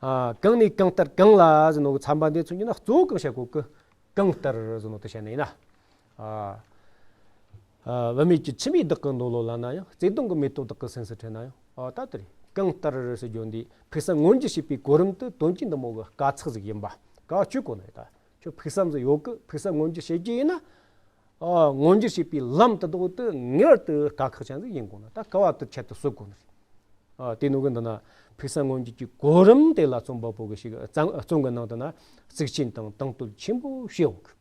ཨ་གང་ནས་གང་ལྟར་གང་ལ་ཟེར་ནོ་གི་ཚན་པ་འདི་མཚོན་གྱི་ན་གཙོ་བོ་གང་བཤད་གོ་གི། གང་ལྟར་ཟེར་ནོ་དེ་བཤད་ནི་ཡིན་ན། ཨ་ཨ་བུད་མེད་ཀྱི་ཁྱིམ་མིས་བདག་གི་འདོད་བློ་ལ་ན་ཡང་། བརྩེ་གདུང་གི་མེ་ཏོག་བདག་གི་སེམས་སུ་འཁྲེན་ན་ཡང་། ཨ་ད་དེ་རེད། གང་ལྟར་ཟེར་རྒྱུ་འདི་ཕུགས་བསམ་མངོན་འགྱུར་བྱེད་པའི་གོ་རིམ་དུ་དོན་གྱི་འདི་མོ་གི་དཀའ་ཚེགས་ཟིག་ཡིན་པ་ག་བཅོས་གོ་ནི་རེད། ད་ཁྱོད་ཕུགས་བསམ་ཟིག་ཡོད་གི། ཕུགས་བསམ་མངོན་འགྱུར་བྱེད་རྒྱུ་ཡིན་ན། ཨ་མངོན་འགྱུར་བྱེད་པའི་ལམ་དུ་ལྡོག་དུས་ངེས་པར་དུ་དཀའ་ཁག་ཅན་ཟིག་ཡིན་དགོས་ན། ད་དཀའ་བ་དུ་ཁྱད་དུ་གསོད་དགོས་ནི་རེད། ཨ་དེ་ནོ་གི་འདི་ན་ཕུགས་བསམ་མངོན་འགྱུར་གྱི་གོ་རིམ་དེ་ལ་རྩོམ་པ་པོ་གི་ཞིག་རྩོམ་གི་ནང་དུ་ན་གཙིགས་ཆེན་དང་དང་དོད་ཆེན་པོ་བྱས་ཡོད་གི།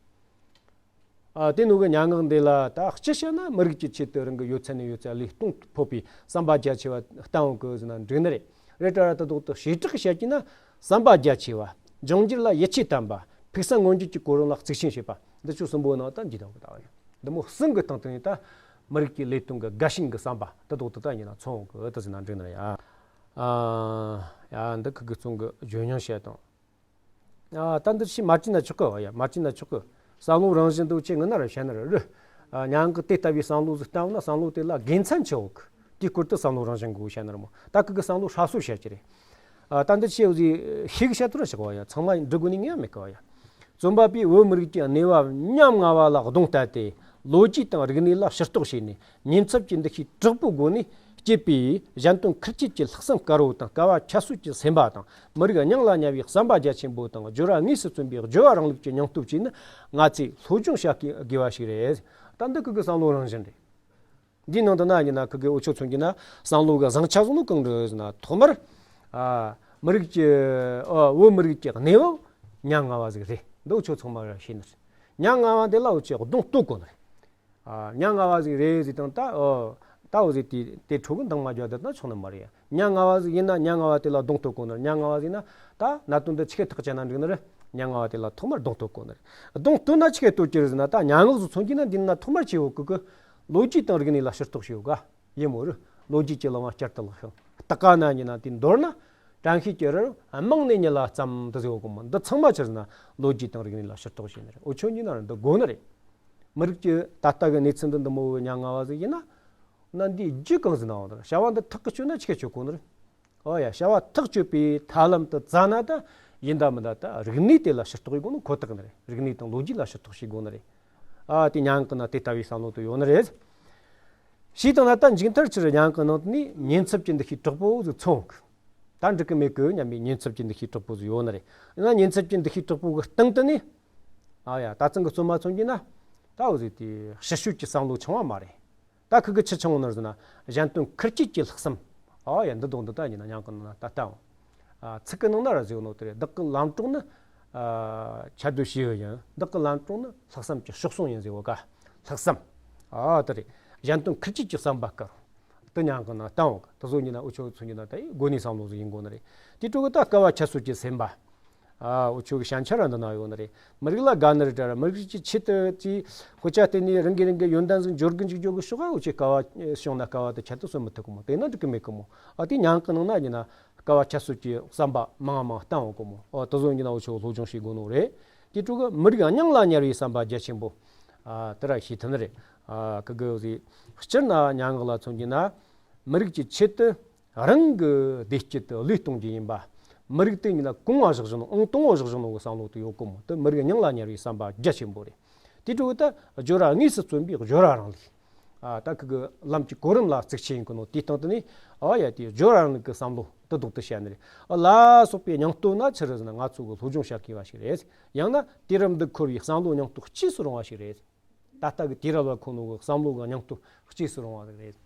ཨ། དེ་ནོ་གི་སྙན་ངག་འདི་ལ་ད་སྤྱི་བཤད་ན་མི་རིགས་ཀྱི་ཆེད་དུ་རང་གི་ཡོད་ཚད་ནས་ཡོད་ཚད་ལུས་གཏོང་ཕོད་པའི་བསམ་པ་རྒྱ་ཆེ་བ་བསྟན་འོང་གི་ཟེར་ན་འགྲིག་ནི་རེད། རེད་དྲ་ར་ད་དོག་ཏུ་བྱེ་བྲག་བཤད་ཀྱི་ན་བསམ་པ་རྒྱ་ཆེ་བ། འབྱུང་འགྱུར་ལ་ཡིད་ཆེས་བརྟན་པ། ཕུགས་བསམ་མངོན་འགྱུར་གྱི་གོ་རིམ་ལ་གཙིགས་ཆེན་བྱེད་པ། འདི་ཚོ་གསུམ་པོ་ནང་ད་འདི་དང་གི་ད་བ་ཡིན། འདི་མོ་གསུམ་གི་སྟེང་དུ་ནི་ད་མི་རིགས་ཀྱི་ལས་དོན་གྱི་དགའ་ཞེན་གྱི་བསམ་པ་ད་དོག་ཏུ་ད་ཡིན་ན་ཚོང་གི་ད་ཟེར་ན་འགྲིག་ནི་རེད། ཨ། ཨ། ཡ། འདི་ཁུ་གི་ཚོང་གི་བརྗོད་སྙིང་བཤད་དང་། ཨ། ད་འདི་ཕྱི་མ་བྲིས་ན་ཆོག་གི། ཨ་ཡ། མ་བྲིས་ན་ཆོག་གི། བསམ་བློ་རང་བཞིན་དུ་ཅི་ངུ་ན་ར་བཤད་ན་ར་རུ། ཨ། ཉང་གི་དེ་ལྟ་བུའི་བསམ་བློ་ཟིག་བཏང་ན་བསམ་བློ་དེ་ལ་དགེ་མཚན་ཆེ་བོ་གི། དེའི་སྐོར་དུ་བསམ་བློ་རང་བཞིན་གི་བཤད་ན་ར་མོ། ད་ཁུ་གི་བསམ་བློ་ཧྲ་སོ་བཤད་ཀྱི་རེད། ཨ། ད་འདི་ཆེ་བོ་ཟིག་ཤེས་གི་བཤད་ཐུབ་ར་ཤག་བ་ཡ། ཚང་མ་འབྲི་དགོས་ནི་ངེས་མེད་གི་བ་ཡ། རྩོམ་པ་པོས་བོད་མི་རིགས་ཀྱི་གནས་བབ་ཉམ་ང་བ་ལ་གདོང་གཏད་དེ། ལོ་རྒྱུས་དང་རིག་གནས་ལ་ཕྱིར་རྟོག་བྱས་ནས། ཉེན་ཚབས་ཀྱི་འདུ་ཤེས་དྲག་པོའི་སྒོ་ནས་སྐྱེས་པའི་གཞན་དོན་ཁུར་ཆེད་ཀྱི་ལྷག་བསམ་དཀར་བོ་དང་། དཀའ་བ་ཁྱད་གསོད་ཀྱི་སེམས་པ་དང་། མི་རིགས་རྙིང་ལ་ཉར་བའི་བསམ་པ་རྒྱ་ཆེན་པོ་དང་། སྦྱོར་བ་དངོས་སུ་བརྩོན་པའི་སྦྱོར་བ་རིང་ལུགས་ཀྱི་སྙིང་སྟོབས་བཅས་ནི་ང་ཚོས་སློབ་སྦྱོང་བྱ་དགོས་པ་ཞིག་རེད། ད་འདི་ཁུ་གི་བསམ་བློ་རང་བཞིན་རེད། འདིའི་ནང་དུ་ན་ཡིན་ན་ཁུ་གི་འུ་ཆོ་མཚོན་གྱི་ན་བསམ་བློ་གི་བཟང་ཆ་བཟུང་ནོ་གང་འདྲ་ཟེར་ན། ཐོག་མར། ཨ། མི་རིགས་ཀྱི། ཨ། བོད་མི་རིགས་ཀྱི་གནས་བབ་ཉམ་ང་བ་ཟིག་རེད། འདི་འུ་ཆོ་ཚང་མ་ར་ཤེས་ནི་རེད། ཉམ་ང་བ་འདི་ལ་འུ་ཆོས་གདོང་གཏོད་དགོས་ནི་རེད། ཨ། ཉམ་ང་བ་ཟིག་རེད་ཟེར་དང་ད། ཨོ། ད་འོ་ཟིག་དེ་དེ་ཕྲུ་གུ་འདང་མ་རྒྱག་དེ་ད་ཆོག་ནི་མ་རེད་ཡ། ཉམ་ང་བ་ཟིག་ཡིན་ན་ཉམ་ང་བ་དེ་ལ་གདོང་གཏོད་དགོས་ནི་རེད། ཉམ་ང་བ་ཟིག་ཡིན་ན་ད་གནད་དོན་འདི་ཆི་གེ་ཐག་བཅད་ན་འགྲིག་ནི་རེད། ཉམ་ང་བ་དེ་ལ་ཐོག་མར་གདོང་གཏོད་དགོས་ནི་རེད། གདོང་གཏོད་ན་ཆི་གེ་གཏོད་རྒྱུ་རེད་ཟེར་ན། ད་སྙན་ངག་ཟིག་མཚོན་གྱི་ན་འདི་ན་ཐོག་མར་ཆེ་བོ་གི་གི་ལོ་རྒྱུས་དང་རིག་གནས་ལ་ཕྱིར་རྟོག་བྱེད་ཡོད་ག་ཡིན་མོ་རུ། ལོ་རྒྱུས་ཀྱི་ལམ་བ་བསྐྱར་དུ་བརླག་ཤིང་། ལྟ་ག་ན་ཉིན་ན་དེ་མདོར་ན། དྲན་ཤེས་ཀྱི་རི་རབ་རྨང་ནས་ཉིད་ལ་བརྩམས་འདི་ཟེར་བ་གོ་མ། འདི་ཚང་མ་ཆི་ཟེར་ན་ལོ་རྒྱུས་དང་རིག་གནས་ལ་ཕྱིར་རྟོག་བྱས་ནི་རེད། འུ་ཆོ་ཉིན་ན་ར་འདི་དགོས་ནི་རེད། མི་རིགས་ཀྱི་ད་ལྟ་གི་གནས་ཚུལ་འདི་འདི་མོ་བོ་ཉམ་ང་བ་ཟིག་ཡིན་ན། ན་འདི་རྒྱུ་གང་ཟིག་ན་འོང་ད། བྱ་བ་འདི་ཐག་གི་གཅོད་ན་ཆི་གེ་གཅོད་གོ་ནི་རེད། ཨོ་ཡ། བྱ་བ་ཐག་གཅོད་པའི་ཐབས་ལམ་དུ་བཙལ་ན་ད་ཡིན་ད་མིན་ད་ད་རིག་གནས་དེ་ལ་ཕྱིར་རྟོག་བྱེད་དགོས་ནི་ཁོ་ཐག་ནི་རེད། རིག་གནས་དང་ལོ་རྒྱུས་ལ་ཕྱིར་རྟོག་བྱེད་དགོས་ནི་རེད། ཨ། དེ་སྙན་ངག་གི་ནང་དེ་ལྟ་བུའི་བསམ་བློ་དུ་ཡོད་ནི་རེད། ཞེས་དང་ན་ད་མཇུག་མཐར་ཕྱིར་སྙན་ངག་གི་ནང་དུ་ནི་ཉེན་ཚབས་ཀྱི་འདུ་ཤེས་དྲག་པོ་ཟིག་མཚོན་གི། ད་འགྲིག་གི་མེད་གི་སྙམ་པའི་ཉེན་ཚབས་ཀྱི་འདུ་ཤེས་དྲག་པོ་ཟིག་ཡོད་ནི་རེད། ཡིན་ན་ཉེན་ཚབས་ཀྱི་འདུ་ཤེས་དྲག་པོ་གི་སྟེང་དུ་ནི། ཨ་ཡ། ད་ཚང་གི་རྩོམ་མ་མཚོན་གྱི་ན། ད་འོ་ཟིག་དེ་ཕྱི་བཤོལ་གྱི་བསམ་བློ་འཆང་བ་མ་རེད། ད་ཁུ་གི་ཆི་འཆང་ནི་ཟེར་ན་གཞན་དོན་ཁུར་ཆེད་ཀྱི་ལྷག་བསམ། ཨ་ཡ། འདི་དང་འདི་ད་ཡིན་ན་སྙན་ངག་གི་ནང་ན་ད་ལྟའང་། ཨ། ཚིག་གི་ནང་ན་ར་ཟེར་ནོ་དེ་རེད། བདག་གི་ལམ་གྲོགས་ནི། ཨ། ཆ་རྡུལ་ཞེས་པ་ཡིན། བདག་གི་ལམ་གྲོགས་ནི་ལྷག་བསམ་གྱི་གཤོག་ཟུང་ཡིན་ཟེར་བ་ག་ལྷག་བསམ། ཨ། དེ་རེད། གཞན་དོན་ཁུར་ཆེད་ཀྱི་བསམ་པ་དཀར། དེ་སྙན་ངག་གི་ནང་བཏང་བ་ག་དེ་ཚོ་ཡིན་ན་འུ་ཆོ་ཚོ་ཡིན་ན་ད་ཡི་དགོས་ནི་བསམ་བློ་ཟིག་ཡིན་དགོས་ནི་རེད། དེ་དྲུག་གི་ད་དཀའ་བ་ཁྱད་གསོད་ཀྱི་སེམས་པ། ཨ། འུ་ཆོ་གི་ཞན་ཆ་ར་འདི་ན་ཡོད་ནི་རེད། མི་རིགས་ལ་དགའ་ནི་རེད་དྲ་ར། མི་རིགས་ཀྱི་ཆེད་དུ་ཅིག་དཔེ་ཆ་བལྟས་ནས་རང་གི་རང་གི་ཡོན་ཏན་ཟིག་འབྱོར་གི་འཇུག་འཇོག་གི་ཕྱོགས་ཨ། འུ་ཆོས་དཀའ་བ་བྱུང་ན་དཀའ་བ་དེ་ཁྱད་དུ་གསོད་མི་ཐུབ་གི་མོ། དེ་ན་འགྲིག་གི་མེད་གི་མོ། ཨ། དེ་སྙན་ངག་གི་ནང་ན་ཡིན་ན་དཀའ་བ་ཁྱད་གསོད་ཀྱི་བསམ་པ་མང་མང་བཏང་འོང་གི་མོ། ཨ། དེ་ཚོ་ཡིན་ན་འུ་ཆོ་སློབ་སྦྱོང་བྱེད་དགོས་ནོ་རེད། དེ་དྲུག་གི་མི་རིགས་རྙིང་ལ་ཉར་བའི་བསམ་པ་རྒྱ་ཆེན་པོ། ཨ། དེ་ར་ཤེས་ཐུབ་ནི་རེད། ཨ། ཁུ་གི་ཟིག་སྤྱིར་ན་སྙན་ངག་ལ་མཚོན་གྱི་ན། མི་རིགས་ཀྱི་ཆེད་དུ་རང་གི་བདེ་སྐྱིད་དུ་བློས་གཏོང་རྒྱུ་ཡིན་པ། མི་རིགས་དེ་ཉིད་ལ་གོང་བ་བཞག་བཞག་ནོ། ཨང་དང་པོ་བཞག་བཞག་ནོ་གི་བསམ་བློ་དེ་ཡོད་གི་མོ། དེ་མི་རིགས་རྙིང་ལ་ཉར་བའི་བསམ་པ་རྒྱ་ཆེན་པོ་རེད། དེ་དྲུག་ད་སྦྱོར་བ་དངོས་སུ་བརྩོན་པའི་སྦྱོར་བ་རང་ལུགས། ཨ། ད་ཁུ་གི་ལམ་གྱི་གོ་རིམ་ལ་གཙིགས་ཆེན་ཡིན་གི་ནོ། དེའི་སྟེང་དུ་ནི། ཨ་ཡ། དེ་སྦྱོར་བ་རང་ལུགས་ཀྱི་བསམ་བློ་དེ་ལྡོག་ཏུ་བྱས་ནི་རེད། ཨ། ལ་སོགས་པའི་སྙིང་སྟོབས་ན་ཆི་རེད་ཟེར་ན་ང་ཚོ་གི་སློབ་སྦྱོང་བྱ་དགོས་པ་ཞིག་རེད། ཡང་ན་དུས་རབས་འདི་འཁོར་བའི་བསམ་བློ་སྙིང་སྟོབས་གཅེས་སུ་རུང་བ་ཞིག་རེད། ད་ལྟ་གི་དུས་རབས་ལ་མཁོ་ནོ་གི་བསམ་བློ་གི་སྙིང་སྟོབས་གཅེས་སུ་རུང་བ་ཞིག་རེད།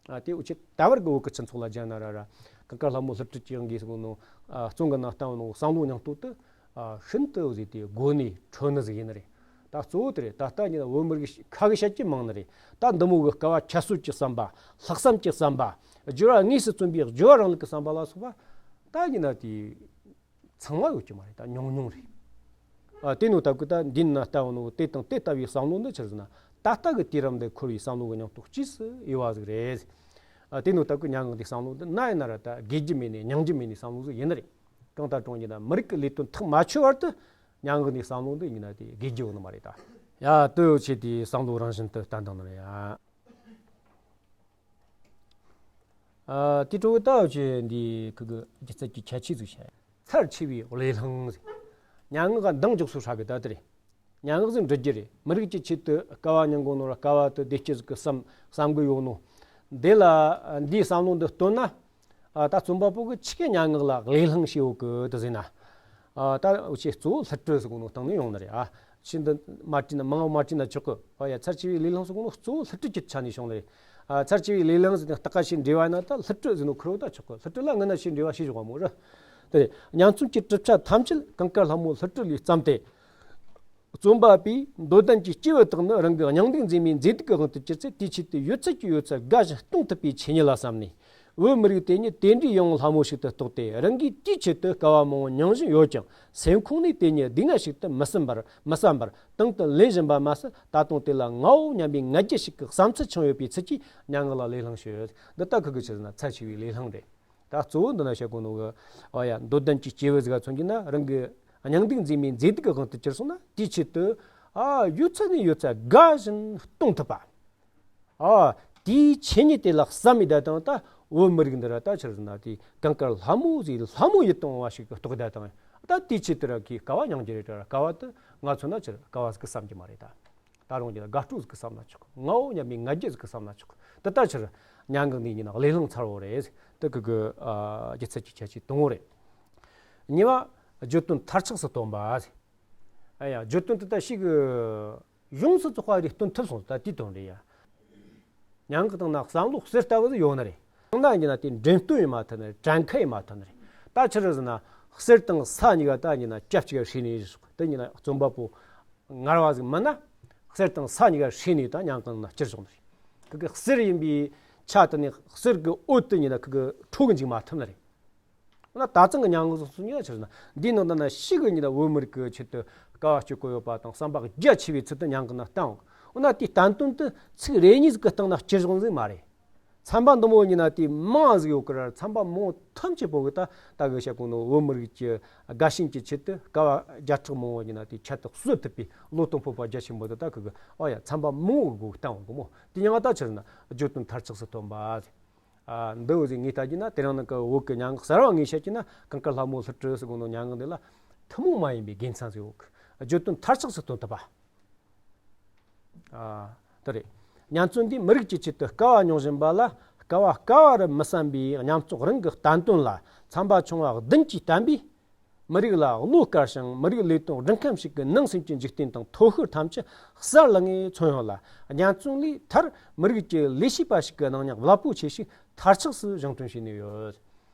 ཨ། དེ་འུ་ཆོས་ད་བར་གི་བོད་ཀྱི་སྤྱི་ཚོགས་ལ་སྦྱར་ན་ར་ར། གངས་དཀར་ལྷ་མོ་ལྷུན་གྲུབ་ཀྱིས་ཡང་གིས་གསུངས་ནོ། ཨ། རྩོམ་གི་ནང་བཏང་ནོ་བསམ་བློ་སྙིང་སྟོབས་དེ། ཨ། ཤིན་ཏུ་ཟིག་དེ་དགོས་ནི་ཁྲོ་ནི་ཟིག་ཡིན་ནི་རེད། ད་གཙོ་བོ་དེ་རེད། ད་ལྟ་ཉིད་བོད་མི་རིགས་ཁ་གི་བཤད་ཀྱི་མང་ནི་རེད། ད་འདི་མོ་གི་དཀའ་བ་ཁྱད་གསོད་ཀྱི་བསམ་པ། ལྷག་བསམ་གྱི་བསམ་པ། སྦྱོར་བ་དངོས་སུ་བརྩོན་པའི་སྦྱོར་བ་རང་ལུགས་ཀྱི་བསམ་པ་ལ་སོགས་པ། ད་ཉིད་ན་དེ་ཚང་མ་ཡོད་ཀྱི་མ་རེད། ད་ཉུང་ཉུང་རེད། ཨ། དེ་ནོ་ད་གི་ད་འདི་ན་ལྟ་བ་ནོ་དེ་དང་དེ་ལྟ་བུའི་བསམ་བློ་འདི་ཆི་ཟེར་ན་ད་ལྟ་གི་དུས་རབས་འདི་འཁོར་བའི་བསམ་བློ་གི་སྙིང་སྟོབས་གཅེས་སུ་ཡོད་པ་ཟིག་རེད། ཨ། དེ་ནོ་ད་གི་སྙན་ངག་འདི་བསམ་བློ་འདི་ན་ཡིན་ན་ར་ད་དགོས་རྒྱུ་མེད་ནི་སྙིང་རྗེ་མེད་ནི་བསམ་བློ་ཟིག་ཡིན་ནི་རེད། གང་ལྟར་དྲང་གི་ན་མི་རིགས་ཀྱི་ལས་དོན་ཐག་མ་ཆོད་བར་དུ་སྙན་ངག་འདི་བསམ་བློ་འདི་ཡིན་ན་དེ་དགོས་རྒྱུ་ཡོད་ནི་མ་རེད་ད། ཡ། དེ་ཡོད་ཆེ་དེ་བསམ་བློ་རང་བཞིན་དུ་བསྟན་དང་ནི་རེད་ཡ། ཨ། དེ་དྲུག་ལྟ་བུ་ཅན་འདི་ཁུ་གི་སྒྱུ་རྩལ་གྱི་ཁྱད་ཆོས་ཟིག་བཤད། ཚར་ཆེ་བའི་ལས་བསླངས་ཟེར། སྙན་ངག་ག་འདང་རྒྱག་སུ་ཧྲ་གི་ད་དེ་རེད། སྙན་ངག་ཟིག་འབྲི་རྒྱུ་རེད། མི་རིགས་ཀྱི་ཆེད་དུ་དཀའ་བ་མྱངས་གོ་ནོ་ར་དཀའ་བ་དེ་བདེ་སྐྱིད་ཟིག་གི་བསམ་བསམ་གི་ཡོད་ནོ། འདི་ལ་འདིའི་བསམ་བློ་འདི་བཏོན་ན། ཨ། ད་རྩོམ་པ་པོ་གི་ཆི་གི་སྙན་ངག་ལ་ལས་བསླངས་བྱས་ཡོད་གི་དེ་ཟེར་ན། ཨ། ད་འུ་ཆོས་གཙོ་བོ་ལྷུ་བྲི་ཟེར་གོ་ནོ་སྟེང་ནས་ཡོང་ནི་རེད། ཨ། ཕྱི་འདི་མ་བྲིས་ན་མང་བ་མ་བྲིས་ན་ཆོག་གི། ཨ་ཡ། ཚར་ཆེ་བའི་ལས་བསླངས་ཟེར་གོ་ནོ་གཙོ་བོ་ལྷུ་བྲི་གི་ཆ་ནས་བྱུང་ནི་རེད། ཨ། ཚར་ཆེ་བའི་ལས་བསླངས་ཟེར་ནས་སྟག་ཁ་ཞེས་འབྲི་བ་ན་ད་ལྷུ་བྲི་ཟེར་ནོ་ཁུར་བོ་ད་ཆོག་གི། ལྷུ་བྲི་ལ་སྔ་ན་ཞེས་འབྲི་བ་ཞེས་བྱུང་བ་མོ་རེད། དེ་རེད། ཉམ་ཆུང་གི་གྲུབ་ཆ་ཐམས་ཅད་གངས་དཀར་ལྷ་མོ་ལྷུ་བྲི་ལས་བརྩམས་ཏེ། རྩོམ་པ་པོས་འདོད་ལྡན་གྱི་སྐྱེས་བུ་དག་ནི་རང་གི་སྙིང་སྡུག་འཛེམ་མེད་མཛེས་སྡུག་གི་དབང་དུ་གྱུར་ཚེ། དེའི་ཆེད་དུ་ཡོད་ཚད་ཀྱི་ཡོད་ཚད་དགའ་ཞིང་སྟོང་ཐུབ་པའི་ཆོས་ཉིད་ལ་བསམ་ནས། བོད་མི་རིགས་དེ་ཉིད་དེ་འདྲའི་ཡིད་འོང་ལྷ་མོ་ཞིག་ཏུ་རྟོགས་ཏེ། རང་གིས་དེའི་ཆེད་དུ་དཀའ་བ་མང་པོ་མྱོང་བཞིན་ཡོད་ཀྱང་། སེམས་ཁོང་ནས་དེ་ཉིད་སྡུག་བསྔལ་ཞིག་ཏུ་མི་བསམ་པར་མི་བསམ་པར་དང་དུ་ལེན་བཞིན་པ་མ་ཟད། ད་དུང་དེ་ལ་ངའོ་སྙམ་པའི་ང་རྒྱལ་ཞིག་གི་བསམ་ཚུལ་བྱུང་ཡོད་པའི་ཚུལ་གྱིས་སྙན་ངག་ལ་ལེ་ལྷང་ཞུས། འདི་ལྟ་ཁུ་གུ་ཆི་ཟེར་ན་ཚད་ཆེ་བའི་ལེ་ལྷང་རེད། ད་གཙོ་བོ་འདི་ན་བཤད་གོ་ནོ་གི། ཨ་ཡ། འདོད་ལྡན་གྱི་སྐྱེས་བུ་ཟིག་ག་མཚོན་གྱི་ན། རང་གི་སྙིང་སྡུག་འཛེམ་མེད་མཛེས་སྡུག་གི་དབང་དུ་གྱུར་སོང་ན། དེའི་ཆེད་དུ། ཨ། ཡོད་ཚད་ནས་ཡོད་ཚད་དགའ་བཞིན་སྟོང་ཐུབ་པ། ཨ། དེའི་ཆོས་ཉིད་དེ་ལ་བསམ་མི་ད་དང་། ད་བོད་མི་རིགས་འདི་ར་ད་ཆི་ཟེར་ན་དེ་གངས་དཀར་ལྷ་མོ་ཟིག་ལྷ་མོ་ཡིད་དུ་འོང་བ་ཞིག་གི་རྟོགས་ད་དང་། ད་དེའི་ཆེད་དུ་ར་གི་དཀའ་བ་མྱོང་རྒྱུ་རེད་དྲ། དཀའ་བ་དེ་ང་མཚོན་ན་ཆི་རེད། དཀའ་བ་ཟིག་གི་བསམ་གྱི་མ་རེད་ད། ད་རུང་གི་ན་དགའ་སྤྲོ་ཟིག་གི་བསམ་ན་ཆོག། ངའོ་སྙམ་པའི་ང་རྒྱལ་ཟིག་གི་བསམ་ན་ཆོག། དེ་ལྟར་ཕྱིར་སྙན་ངག་འདི་ཉིད་ན་ལེ་ལྷང་ཚར་བོ་རེད། དེ་གི་གི་ཨ་སྒྱུ་རྩལ་གྱི་ཁྱད་ཆོས་དང་བོ་རེད། གཉིས་པ། བརྗོད་དོན་མཐར་ཆགས་སུ་སྟོན་པ། ཨ་ཡ། བརྗོད་དོན་དེ་ད་ཞིག་གི་ཡོངས་སུ་རྫོགས་པ་རེ་སྟོན་ཐུབ་སོང་། ད་དེའི་དོན་རེད་ཡ། སྙན་ངག་དང་ན་བསམ་བློ་གསེར་ལྟ་བུ་ཟིག་ཡོད་ནི་རེད། ཡང་ན་ཡིན་ན་དེ་འགྲེམས་སྟོན་ཡིན་མ་ཐུབ་ནི་རེད། དྲན་ཁ་ཡིན་མ་ཐུབ་ནི་རེད། ད་ཆི་རེད་ཟེར་ན། གསེར་དང་ས་གཉིས་ཀ་ད་ཡིན་ན་ཆབས་ཅིག་ཧྲིལ་ནས་བཞག། དེ་ཡིན་ན་རྩོམ་པ་པོ་ངར་བ་ཟིག་མིན་ན། གསེར་དང་ས་གཉིས་ཀ་ཧྲིལ་ནས་ད་སྙན་ངག་ནང་ན་སྐྱུར་བཞག་ནི་རེད། ཁི་གི་གསེར་ཡིན་པའི་ཆ་དེ་ནས། གསེར་གི་འོད་དེ་ཡིན་ན་ཁི་གི་འཕྲོ་གི་འཇུག་མ་ཐུབ་ནི་རེད། འོ་ན་ད་ཚང་གི་སྙན་ངག་སོ་སོ་ཡིན་ན་ཆི་རེད་ཟེར་ན། འདིའི་ནང་ད་ན་ཞིག་གི་ཡིན་ན་བོད་མི་རིགས་ཀྱི་ཆེད་དུ་དཀའ་བ་སྤྱོད་ཀྱི་ཡོད་པ་དང་། བསམ་པ་རྒྱ་ཆེ་བའི་ཚུལ་དུ་སྙན་ངག་ནང་བསྟན་འོང་། འོ་ན་དེའི་བསྟན་དོན་དེ་ཚིག་རེ་གཉིས་ཟིག་གི་སྟེང་ན་སྐྱུར་བཞག་ཟིག་མ་རེད། ཚན་པ་འདི་མོ་ཡིན་ན་དེ་མང་ཟིག་ཡོད་གི་ར། ཚན་པ་མང་པོ་ཐམས་ཅད་པོ་གི་ད་ད་གི་བཤད་གོ་ནོ་བོད་མི་རིགས་ཀྱི་དགའ་ཞེན་གྱི་ཆེད་དུ་དཀའ་བ་བརྒྱ་ཕྲག་མང་པོ་ཡིན་ན་དེ་ཁྱད་དུ་གསོད་ཐུབ་པའི་བློས་གཏོང་ཕོད་པ་རྒྱ་ཆེན་པོ་དེ་ད་གི་གི། ཨོ་ཡ། ཚན་པ་མང་པོ་གི་སྒོ་བསྟན་འོང་གི་མོ། དེ་ཡང་ད་ཆི་ཟེར་ན་བརྗོད་དོན་མཐར་ཆགས་སུ་སྟོན་པ། ཨ། འདི་འོ་ཟིག་ངས་ལྟ་རྒྱུ་ན། དེ་རིང་ནང་གི་བོད་ཀྱི་སྙན་ངག་གསར་བ་ངས་བཤད་རྒྱུ་ན། གངས་དཀར་ལྷ་མོ་ལྷུ་སྤྲུལ་ཟེར་གོ་ནོ་སྙན་ངག་འདི་ལ་ཐུན་མོང་མ་ཡིན་པའི་དགེ་མཚན་ཟིག་ཡོད་གི། བརྗོད་དོན་མཐར་ཆགས་སུ་སྟོན་ཐུབ་པ། ཨ། དེ་རེད། སྙན་རྩོམ་འདིས་མི་རིགས་ཀྱི་ཆེད་དུ་དཀའ་བ་མྱོང་བཞིན་པ་ལ་དཀའ་བ་དཀའ་བ་རུ་མི་བསམ་པའི་སྙན་རྩོམ་རང་གི་བསྟན་དོན་ལ་འཚམ་པ་བྱུང་བ་བདུན་གྱིས་བསྟན་པས། མི་རིགས་ལ་བློ་དཀར་ཞིང་མི་རིགས་ལས་དོན་སྒྲུབ་མཁན་ཞིག་གི་ནང་སེམས་ཀྱི་འཇིག་རྟེན་དང་ཐོད་ཤུགས་ཐམས་ཅད་གསལ་ལ་ངེས་མཚོན་ཡོང་ལ། སྙན་རྩོམ་ལས་མཐར་མི་རིགས་ཀྱི་ལས་བྱེད་པ་ཞིག་གི་སྣང་བརྙན་རླབས་པོ་ཆེ་ཞིག་མཐར་ཆགས་སུ་བཞེངས་སྐྲུན་བྱས་ནས་ཡོད།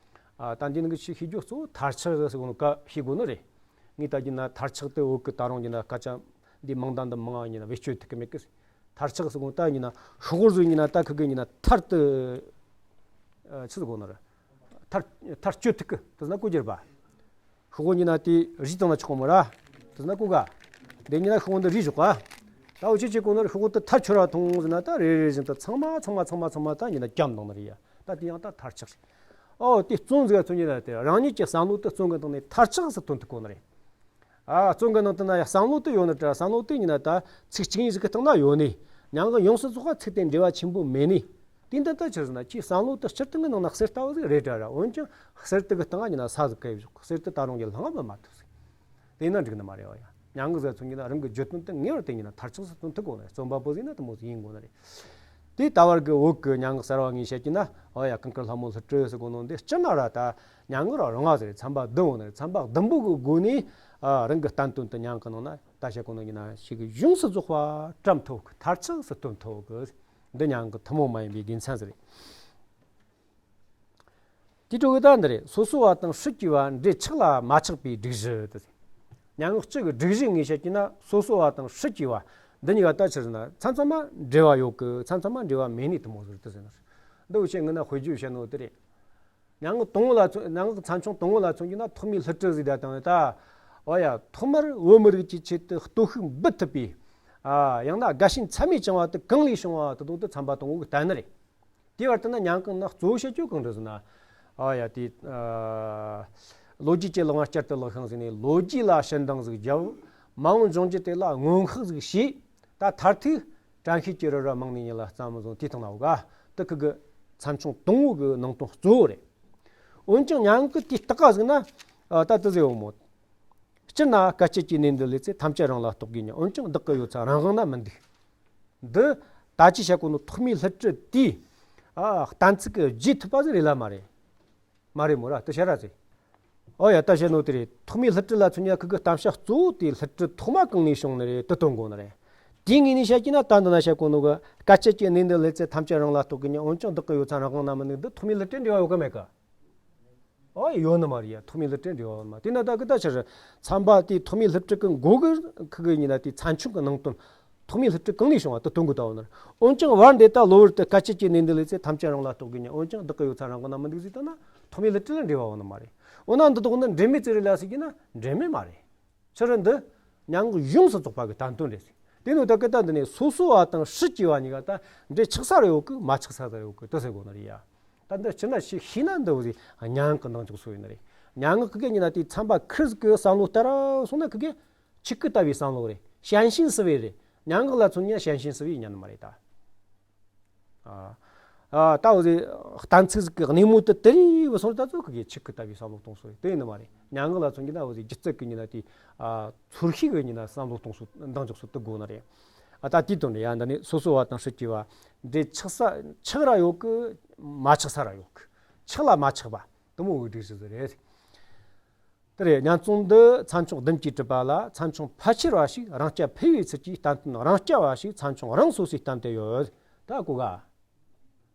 ཨ། ད་འདི་ནང་གི་ཆེས་ཤེས་རྒྱུ་གཙོ་བོ་མཐར་ཆགས་ཟེར་གོ་ནོ་ཀ་ཤེས་དགོས་ནི་རེད། ངས་ལྟ་རྒྱུ་ན་མཐར་ཆགས་དེ་བོད་ཀྱི་ད་རུང་ཡིན་ན་སྐད་ཆ་འདི་མིང་བརྡ་འདི་མང་ང་ཡིན་ན་བེད་སྤྱོད་ཐུབ་ཀྱི་མེད་གི། མཐར་ཆགས་ཟེར་གོ་ད་ཡིན་ན་ཤོག་བུ་ཟིག་ཡིན་ན་ད་ཁི་གི་ཡིན་ན་མཐར་དུ། ཨ། ཆི་ཟེར་གོ་ནི་རེད། མཐར་མཐར་གཅོད་ཐུབ་གི་དེ་ན་གོ་རྒྱུ་རེད་པ། ཤོག་བུ་ཡིན་ན་དེ་རིལ་བཏང་ན་ཆོག་གི་མོ་ར། དེ་ན་གོ་ག། འདི་ཡིན་ན་ཤོག་བུ་འདི་རིལ་བཞག་ག། ད་འུ་ཆོས་ཆི་གོ་ནི་རེད། ཤོག་བུ་དེ་མཐར་གཅོད་ར་ཐོང་ཟེར་ན། ད་རེ་རེ་བཞིན་དུ་ཚང་མ་ཚང་མ་ཚང་མ་ཚང་མ་ད་ཡིན་ན་བརྒྱབ་བཏང་ནི་རེད་ཡ། ད་དེ་ཡང་ད་མཐར་ཆགས་རེད། ཨོ། དེ་རྩོམ་ཟིག་མཚོན་གྱི་ན་དེ་རང་ཉིད་ཀྱི་བསམ་བློ་དེ་རྩོམ་གྱི་སྟེང་ནས་མཐར་ཆགས་སུ་ཐོན་ཐུབ་གོ་ནི་རེད། ཨ། རྩོམ་གྱི་ནང་དུ་ན་ཡ་བསམ་བློ་དེ་ཡོད་ནི་དྲ། བསམ་བློ་དེ་ཡིན་ན་ད་ཚིག་གཅིག་གཉིས་ཟིག་གི་སྟེང་ན་ཡོད་ནི། སྙན་ངག་ཡོངས་སུ་རྫོགས་པ་ཚིག་དེ་འབྲེལ་བ་ཆེན་པོ་མེད་ནི། དེ་འདི་ལྟ་ཆི་ཟེར་ན། ཁྱེད་བསམ་བློ་དེ་སྤྱིར་བཏང་གི་ནང་ན་གསེར་ལྟ་བུ་ཟིག་རེད་དྲ་ར། འོན་ཀྱང་གསེར་དེ་གི་སྟེང་ང་ཡིན་ན་ས་ཟིག་གས་བཞག། གསེར་དེ་ད་རུང་གི་ལྷང་ང་མ་མ་ཐུབ་ཟིག། དེ་ན་འགྲིག་ནི་མ་རེད། ཨོ་ཡ། སྙན་ངག་ཟེར་ཚུལ་གྱི་ན་རང་གི་བརྗོད་དོན་དེ་ངེས་པར་དུ་ཡིན་ན་མཐར་ཆགས་སུ་ཐོན་ཐུབ་དགོས་ནི་རེད། རྩོམ་པ་པོ་ཟིག་ན་དེ་མོ་ཟིག་ཡིན་དགོས་ནི་རེད། དེ་ད་བར་གྱི་བོད་ཀྱི་སྙན་ངག་གསར་བ་ངས་བཤད་ཀྱི་ན། ཨོ་ཡ། གངས་དཀར་ལྷ་མོ་ལྷུ་སྤྲུལ་ཟེར་གོ་ནོ་འདི་སྤྱིར་ན་ར་ད་སྙན་ངག་ར་རིང་བ་ཟིག་རེད། ཚན་པ་བདུན་བོ་ནི་རེད། ཚན་པ་བདུན་པོ་གི་སྒོ་ནས། ཨ། རང་གི་བསྟན་དོན་དེ་སྙན་ངག་ནང་ན་ད་བཤད་གོ་ནོ་ཡིན་ན་ཞིག་གི་ཡོངས་སུ་རྫོགས་པ་བཀྲམ་ཐུབ་གི། མཐར་ཆགས་སུ་ཐོན་ཐུབ་གི། འདི་སྙན་ངག་གི་ཐུན་མོང་མ་ཡིན་པའི་དགེ་མཚན་ཟིག་རེད། དེ་འཕྲོ་གི་ད་འདི་རེད། སོ་སོ་བ་དང་སྲིད་ཀྱི་བ་འབྲེལ་ཆགས་ལ་མ་ཆགས་པའི་སྒྲིག་གཞི་དེ། སྙན་ངག་སྤྱི་གི་སྒྲིག་གཞི་ངས་བཤད་ཀྱི་ན། སོ་སོ་བ་དང་སྲིད་ཀྱི་བ་འདི་གཉིས་ཀ་ད་ཆི་ཟེར་ན། མཚམས་མཚམས་མ་འབྲེལ་བ་ཡོད་གི། མཚམས་མཚམས་མ་འབྲེལ་བ་མེད་ནི་དེ་མོ་ཟིག་རེད། དེ་ཟེར་ན་འདི་འུ་ཆོས་ངས་ན་དཔེ་བརྗོད་བཤད་ནོ་དེ་རེད། སྙན་ངག་དང་བོ་ལ་མཚོན། སྙན་ངག་ཚན་ཆུང་དང་བོ་ལ་མཚོན་གྱི་ན་ཐོགས་མེད་ལྷུ་སྤྲུལ་ཟིག་ད་དང་ད། ཨོ་ཡ། ཐོག་མར་བོད་མི་རིགས་ཀྱི་ཆེད་དུ་སྟོབས་ཤུགས་འབུལ་ཐུབ་པའི། ཨ། ཡང་ན་དགའ་ཞེན་ཚད་མེད་བྱུང་བ་དེ་གང་ལས་བྱུང་བ་དེ་དང་དེ་ཚན་པ་དང་བོ་གི་བསྟན་ནི་རེད། དེ་བར་དུ་ན་སྙན་ངག་ནང་གཙོ་བོ་བཤད་རྒྱུ་གང་རེད་ཟེར་ན། ཨ་ཡ། དེ། ཨ། ལོ་རྒྱུས་ཀྱི་ལག་དབང་བསྐྱར་དུ་བརླག་ཤིང་ཟེར་ནས་ལོ་རྒྱུས་ལ་ཞེན་སྡང་ཟིག་བརྒྱབ། མ་འོངས་འབྱུང་རྒྱུ་དེ་ལ་སྔོན་བཤགས་ཟིག་བྱས། ད་མཐར་ཐུག་དྲན་ཤེས་ཀྱི་རི་རབ་རྨང་ནས་ཉིད་ལ་བརྩམས་བཟུང་། དེའི་སྟེང་ན་འོ་ག། དེ་ཁི་གི་ཚན་ཆུང་དང་བོ་གི་ནང་དོན་གཙོ་བོ་རེད། འོན་ཀྱང་སྙན་ངག་གི་དེའི་སྟེང་ག་ཟིག་ན། ཨ། ད་དེ་ཟེར་འོ་མོ། སྤྱིར་ན་དཀའ་སྤྱད་ཀྱི་གནས་འདི་ལས་ཚེ། ཐམས་ཅད་རང་ལ་རྟོགས་དགོས་ཉིད། འོན་ཀྱང་བདག་གི་ཡོད་ཚད་རང་དབང་ན་མི་འདུག། འདི་ད་ཅི་བཤད་གོ་ནོ་ཐོགས་མེད་ལྷུ་སྤྲུལ་དེས། ཨ། གཏན་ཚིགས་ཀྱི་བརྗེད་ཐུབ་པ་ཟིག་རེད་ལ་མ་རེད། མ་རེད་མོ་ར། དེ་བཤད་ར་ཟེར། ཨོ་ཡ། ད་བཤད་ནོ་དེ་རེད། ཐོགས་མེད་ལྷུ་སྤྲུལ་ལ་མཚོན་ན་ཁི་གི་གཏམ་བཤད་གཙོ་བོ་དེ་ལྷུ་སྤྲུལ་ཐོག་མ་གང་ནས་བྱུང་ནི་རེད་དེ་སྟོན་དགོས་ནི་རེད། དེའི་ངོས་ནས་བཤད་ཀྱི་ན་ད་འདི་ན་བཤད་གོ་ནོ་གི་དཀའ་སྤྱད་ཀྱི་གནས་འདི་ལས་ཚེ། ཐམས་ཅད་རང་ལ་རྟོགས་དགོས་ཉིད། འོན་ཀྱང་བདག་གི་ཡོད་ཚད་རང་དབང་ན་མི་འདུག། འདི་ཐོགས་མེད་ལྷུ་སྤྲུལ་འབྲེལ་བ་ཡོད་གི་མེད་གི། ཨོ་ཡོད་ནི་མ་རེད་ཡ། ཐོག་མའི་བསླུ་བྲིད་འབྲེལ་བ་ཡོད་ནི་མ། དེ་ན་ད་གི་ད་ཕྱིར་ཚན་པ་དེའི་ཐོག་མའི་བསླུ་བྲིད་གི་མགོ་གི་ཁུ་གི་ཡིན་ན་དེ་ཚན་ཆུང་གི་ནང་དོན། ཐོག་མའི་བསླུ་བྲིད་གང་ནས་བྱུང་བ་དེ་སྟོན་གི་ད་འོ་ནར། འོན་ཀྱང་བར་འདི་ལྟ་གློ་བུར་དུ་སྐད་ཅིག་གིས་གནས་འདི་ལས་ཚེ་ཐམས་ཅད་རང་ལ་རྟོག་གི་ཉིད། འོན་ཀྱང་བདག་གི་ཡོད་ཚད་རང་གི་ན་མི་འདུག་ཟེར་ལྟ་ན་ཐོག་མའི་བསླུ་བྲིད་ལ་འབྲེལ་བ་ཡོད་ནི་མ་རེད། འོ་ན་འདི་དག་ནི་འབྲེལ་མེད་ཙི་རེད་ལ་ཟེར་གྱི་ན་འབྲེལ་མེད་མ་རེད། ཕྱིར་འདི་མྱ་ངན་ཡོངས་སུ་རྫོགས་པ་གི་བསྟན་དོན་རེད། དེ་ནི་ད་གི་ད་འདི་ནས་སོ་སོ་བ་དང་སྲིད་ཀྱི་བ་གཉིས་ཀ་ད་འབྲེལ་ཆགས་ས་ར་ཡོད་གི། མ་ཆགས་ས་ར་ཡོད་གི་དེ་ཟེར་དགོས་ནི་རེད་ཡ། ད་འདི་སྤྱིར་ན་ཞིག་ཤེས་ན་འདི་འོ་ཟེར་མྱ་ངན་གི་འདང་རྒྱག་སྲོལ་ཡོད་ནི་རེད། མྱ་ངན་གི་གི་ཉིན་ན་དེ་ཚན་པ་ཁིར་གི་བསམ་བློ་ལྟར་སོང་ན་གི་གི་ཆི་ཀི་ལྟ་བུའི་བསམ་བློ་རེད། བྱམས་ཤིང་བརྩེ་བའི་རེད། མྱ་ངན་ལ་མཚོན་ན་བྱམས་ཤིང་བརྩེ་བའི་ཉན་ནི་མ་རེད་ད། ཨ། ཨ། ད་འོ་ཟེར་གཏན་ཚིགས་ཟིག་གི་གནས་མོ་དུ་དེ་རིང་བུ་སོང་ད་ཚོ་གི་ཆི་ཀི་ལྟ་བུའི་བསམ་བློ་གཏོང་སྲོལ་དེ་ཡིན་ནི་མ་རེད། མྱ་ངན་ལ་མཚོན་གྱི་ན་འོ་ཟེར་སྒྱུ་རྩལ་གི་ཉིན་ན་དེ། ཨ། ཚོར་ཤེས་གི་ཉིན་ན་བསམ་བློ་གཏོང་སྲོལ་འདང་རྒྱག་སྲོལ་དུ་དགོས་ནི་རེད། ཨ། ད་དེའི་དོན་རེད་ཡ། འདི་ནི་སོ་སོ་བ་དང་སྲིད་ཀྱི་བ། འབྲེལ་ཆགས་ས་ཆགས་ར་ཡོད་གི། མ་ཆགས་ས་ར་ཡོད་གི། ཆགས་ལ་མ་ཆགས་པ་དུ་མོ་གི་སྒྲིག་གཞི་ཟིག་རེད། དེ་རེད། ཉམས་སྲོལ་འདི་ཚན་ཆུང་བདུན་གྱིས་གྲུབ་པ་ལ་ཚན་ཆུང་ཕལ་ཆེར་བ་ཞིག་རང་རྐྱ་འཕེར་བའི་ཚུལ་གྱིས་བསྟན་དོན་རང་རྐྱ་བ་ཞིག་ཚན་ཆུང་རང་སོ་སོས་བསྟན་ཏེ་ཡོད། ད་གོ་ག།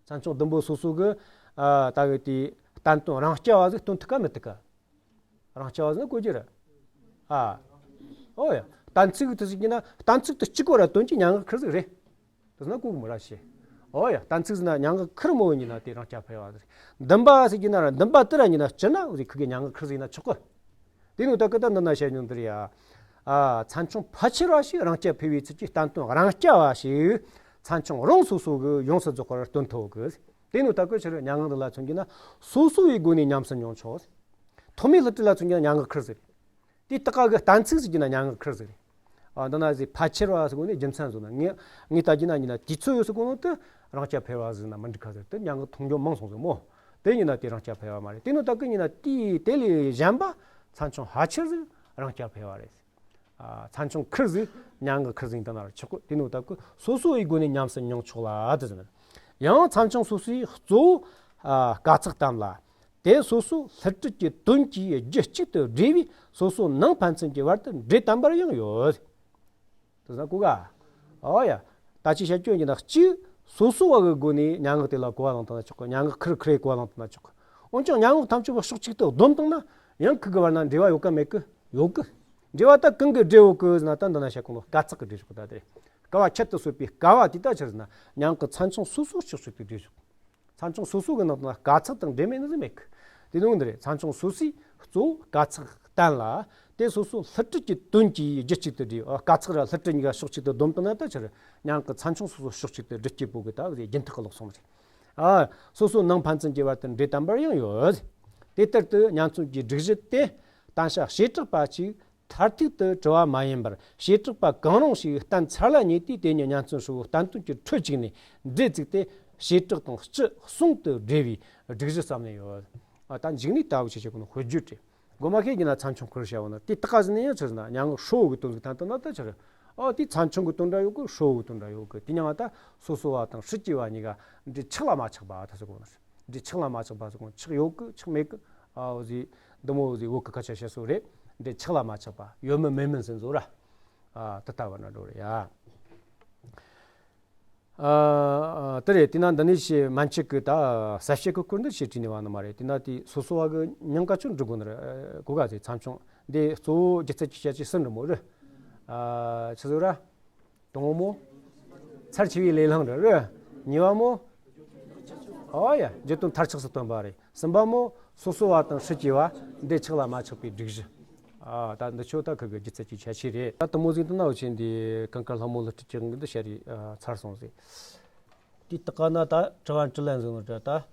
ཚན་ཆུང་བདུན་པོ་སོ་སོ་གི། ཨ། ད་གི་དེ་བསྟན་དོན་རང་རྐྱ་བ་ཟིག་སྟོན་ཐུབ་ག་མི་ཐུབ་ག། རང་རྐྱ་བ་ཟིག་ན་གོ་རྒྱུ་རེད། ཨ། ཨོ་ཡ། གཏན་ཚིགས་དེ་ཟིག་ཡིན་ན་གཏན་ཚིགས་དེ་གཅིག་གོ་ར་དོན་གྱི་མྱ་ངན་ཁུར་ཟིག་རེད། དེ་ན་གོ་གི་མོ་ར་ཤེས། ཨོ་ཡ། གཏན་ཚིགས་ཟིག་ན་མྱ་ངན་ཁུར་མོ་ཡིན་ན་དེ་རང་རྐྱ་འཕེར་བ་ཟིག་འདུན་པ་ཟིག་ཡིན་ན་ར་འདུན་པ་དེ་ར་ཡིན་ན་སྤྱིར་ན་ཟིག་ཁུ་གི་མྱ་ངན་ཁུར་ཟིག་ཡིན་ན་ཆོག་གི། དེ་ནི་ད་གི་ད་འདི་ན་བཤད་མྱོང་འདིར་ཡ། ཨ། ཚན་ཆུང་ཕལ་ཆེར་བ་ཞིག་རང་རྐྱ་འཕེར་བའི་ཚུལ་གྱིས་བསྟན་དོན་རང་རྐྱ་བ་ཞིག་ཚན་ཆུང་རང་སོ་སོ་གི་ཡོངས་སུ་རྫོགས་པར་སྟོན་ཐུབ་གི། དེ་ནི་ད་གི་ཕྱིར་མྱ་ངན་འདི་ལ་མཚོན་གྱི་ན་སོ་སོ་བའི་སྒོ་ནས་ཉམས་སུ་མྱོང་ཆོག་ཐོག་མའི་བསླུ་བྲིད་ལ་མཚོན་གྱི་ན་མྱ་ངན་ཁུར་ཟིག་དེ་ད་ག་གི་གཏན་ཚིགས་ཟིག་གི་ན་མྱ་ངན་ཁུར་ཟིག་ཨ། འདི་ན་ཟིག་ཕལ་ཆེར་བ་ཟིག་གོ་ནས་རྒྱུ་མཚན་བཟོ་ན་ངས་ངས་ད་གི་ན་ཉིན་ན་དུས་ཚོད་ཡོད་ཟིག་གོ་ནོ་དེ་རང་རྐྱ་འཕེར་བ་ཟིག་ན་མི་འགྲིག་ག་ཟེར་དེ་མྱ་ངན་མཐོང་རྒྱུ་མང་སོང་ཟིག་མོ། དེ་ཡིན་ན་དེ་རང་རྐྱ་འཕེར་བ་མ་རེད། དེ་ནི་ད་གི་ཉིན་ན་དེ་དེ་ལས་གཞན་པ་ཚན་ཆུང་ཕལ་ཆེར་ཟིག་རང་རྐྱ་འཕེར་བ་རེད། ཨ། ཚན་ཆུང་ཁུར་ཟིག་མྱ་ངན་ཁུར་ཟིག་འདི་ན་ར་ཆོག་གི། དེ་ནི་ད་གི་སོ་སོ་བའི་སྒོ་ནས་ཉམས་སུ་མྱོང་ཆོག་ལ་དེ་ཟིན། ཡང་ཚན་ཆུང་སོ་སོའི་གཙོ་བོ། ཨ། དཀའ་ཚེགས་གཏམ་ལ། དེ་སོ་སོའི་བསླུ་བྲིད་ཀྱི་དོན་གྱིས་རྒྱུད་གཅིག་ཏུ་སྦྲེལ་བས་སོ་སོ་ནང་ཕན་ཚུན་གྱི་བར་དུ་འབྲེལ་དམ་པར་ཡང་ཡོད། དེ་ཟ་གོ་ག། ཨོ་ཡ། ད་ཅི་བཤད་རྒྱུ་ཡིན་ན་གཅིག་སོ་སོ་བ་གི་སྒོ་ནས་མྱ་ངན་དེ་ལ་གོ་བ་བླངས་བཏང་ན་ཆོག་གི། མྱ་ངན་ཁུར་ཁུར་གོ་བ་བླངས་བཏང་ན་ཆོག་གི། འོན་ཀྱང་མྱ་ངན་ཐམས་ཅད་པོ་ཕྱོགས་གཅིག་ཏུ་བསྡོམས་བཏང་ན་ཡང་ཁུ་གི་བར་ན་འབྲེལ་བ་ཡོད་ག་མེད་གི། ཡོད་གི། འབྲེལ་བ་ད་གང་གི་འབྲེལ་ཡོད་གི་ཟེར་ན་ད་འདི་ན་བཤད་གོ་ནོ་དཀའ་ཚེགས་ཀྱི་འབྲེལ་ཆོག་གི། ད་དེ་དཀའ་བ་ཁྱད་དུ་གསོད་པའི་དཀའ་བ་དེ་ད་ཆི་ཟེར་ན་མྱ་ངན་གི་ཚན་ཆུང་སོ་སོ་ཕྱོགས་གཅིག་ཏུ་འབྲེལ་ཆོག་ཚན་ཆུང་སོ་སོ་གི་ནང་དུ་ན་དཀའ་ཚེགས་དང་འབྲེལ་མེད་ནི་ཟིག་མེད་གི། དེ་ནོ་འདི་རེད། ཚན་ཆུང་སོ་སོའི་གཙོ་བོ་དཀའ་ཚེགས་བསྟན་ལ། དེ་སོ་སོ་བསླུ་བྲིད་ཀྱི་དོན་གྱིས་རྒྱུད་གཅིག་ཏུ་སྦྲེལ། ཨ། དཀའ་ཚེགས་ར་བསླུ་བྲིད་གཉིས་ཀ་ཕྱོགས་གཅིག་ཏུ་བསྡོམས་བཏང་ན་ད་ཕྱིར་མྱ་ངན་གི་ཚན་ཆུང་སོ་སོ་ཕྱོགས་གཅིག་ཏུ་སྦྲེལ་སྐྱེས་པོ་གི་ད་རྒྱུན་མཐུད་ཀྱི་ལོག་སོང་རེད། ཨ། སོ་སོ་ནང་ཕན་ཚུན་གྱི་བར་དུ་འབྲེལ་དམ་པར་ཡང་ཡོད། དེ་ལྟར་དུ་ཉམས་སྲོལ་གྱི་སྒྲིག་གཞི་དེ་བསྟན་བྱ་བྱེ་བྲག་པ་གཅིག་མཐར་ཐུག་ཏུ་གྲུབ་པ་མ་ཡིན་པར་བྱེ་བྲག་པ་གང་རུང་ཞིག་བསྟན་ཚར་ལ་ཉེ་དུས་དེ་ཉིད་ཉམས་སྲོལ་ཧྲིལ་བོ་བསྟན་དོན་གྱི་ཁྲོད་ཅིག་ནས་འབྲེལ་བཙུགས་ཏེ་བྱེ་བྲག་དང་སྤྱི་གསུམ་དུ་སྦྲེལ་བའི་སྒྲིག་གཞི་བརྩམས་ནས་ཡོད། ཨ། ད་འཇིག་ནས་ལྟ་བུ་ཆེ་ཆེ་གོ་ནོ་དཔེར་བརྗོད་དེ་མགོ་མ་ཤེས་ཀྱི་ན་ཚན་ཆུང་ཁུར་བྱ་བ་ན་དེ་ད་ག་ཟིན་ནས་ཡང་ཆི་ཟེར་ན་མྱ་ངན་ཧྲིལ་བོ་གི་དོན་ཟིག་བསྟན་བཏང་ན་ད་ཆི་རེད། ཨ། དེ་ཚན་ཆུང་གི་དོན་འདྲ་ཡོད་གི། ཧྲིལ་བོ་གི་དོན་འདྲ་ཡོད་གི། དེ་མྱ་ངན་ད་སོ་སོ་བ་དང་སྲིད་ཀྱི་བ་གཉིས་ཀ་འབྲེལ་ཆགས་ལ་མ་ཆགས་པ་ད་ཟེར་གོ་ནོ། འབྲེལ་ཆགས་ལ་མ་ཆགས་པ་ཟེར་གོ་ཆགས་ཡོད་གི་ཆགས་མེད་གི། ཨ། འོ་ཟིག་འདི་མོ་འོ་ཟིག་བོད་གི་སྐད་ཆ་བཤད་སྲོལ་རེད། འབྲེལ་ཆགས་ལ་མ་ཆགས་པ་ཡོད་མིན་མེད་མིན་ཟེར་ཟོ་ར། ཨ། དེ་ལྟ་བུ་ན་འགྲོ་རེད་ཡ། ཨ། དེ་རེད། དེ་ན་འདི་ནས་ཞེས་མན་ཆད་ཀྱི་ད་གསལ་བཤད་ཀྱི་སྐོར་འདི་ཞེས་བྲིས་ནས་བ་ནི་མ་རེད། དེ་ན་དེ་སོ་སོ་བ་གི་མྱིང་ག་ཆོད་འབྲི་དགོས་ནི་རེད། གོ་ག་ཟེར་ཚན་ཆུང་འདི་གཙོ་བོ་སྒྱུ་རྩལ་གྱི་བཤད་ཀྱི་ཟིན་འདྲི་མོ་རེད། ཨ། ཆི་ཟིག་ར། དང་པོ་མོ། ཚར་ཆེ་བའི་ལས་བླངས་རེད། རེད། གཉིས་པ་མོ། ཨོ་ཡ། རྒྱུ་དོན་མཐར་ཆགས་སུ་སྟོན་པ་རེད། གསུམ་པ་མོ། སོ་སོ་བ་དང་སྲིད་ཀྱི་བ། འབྲེལ་ཆགས་ལ་མ་ཆགས་པའི་སྒྲིག་གཞི། ཨ། ད་འདི་ཆོ་ད་ཁུ་གི་སྒྱུ་རྩལ་གྱི་ཁྱད་ཆོས་རེད། ད་དུ་མོ་ཟིག་འདི་ན་འུ་ཆེན་འདི་གང་ག་ལྷ་མོ་ལྷུ་ཁྲིད་ཀྱི་འདི་བཤད་རེད། ཨ། ཚར་སོང་ཟིག་དེ་ལྟ་ག་ན་ད་དྲི་བ་དྲིས་ལན་ཟིག་ནོ་ད།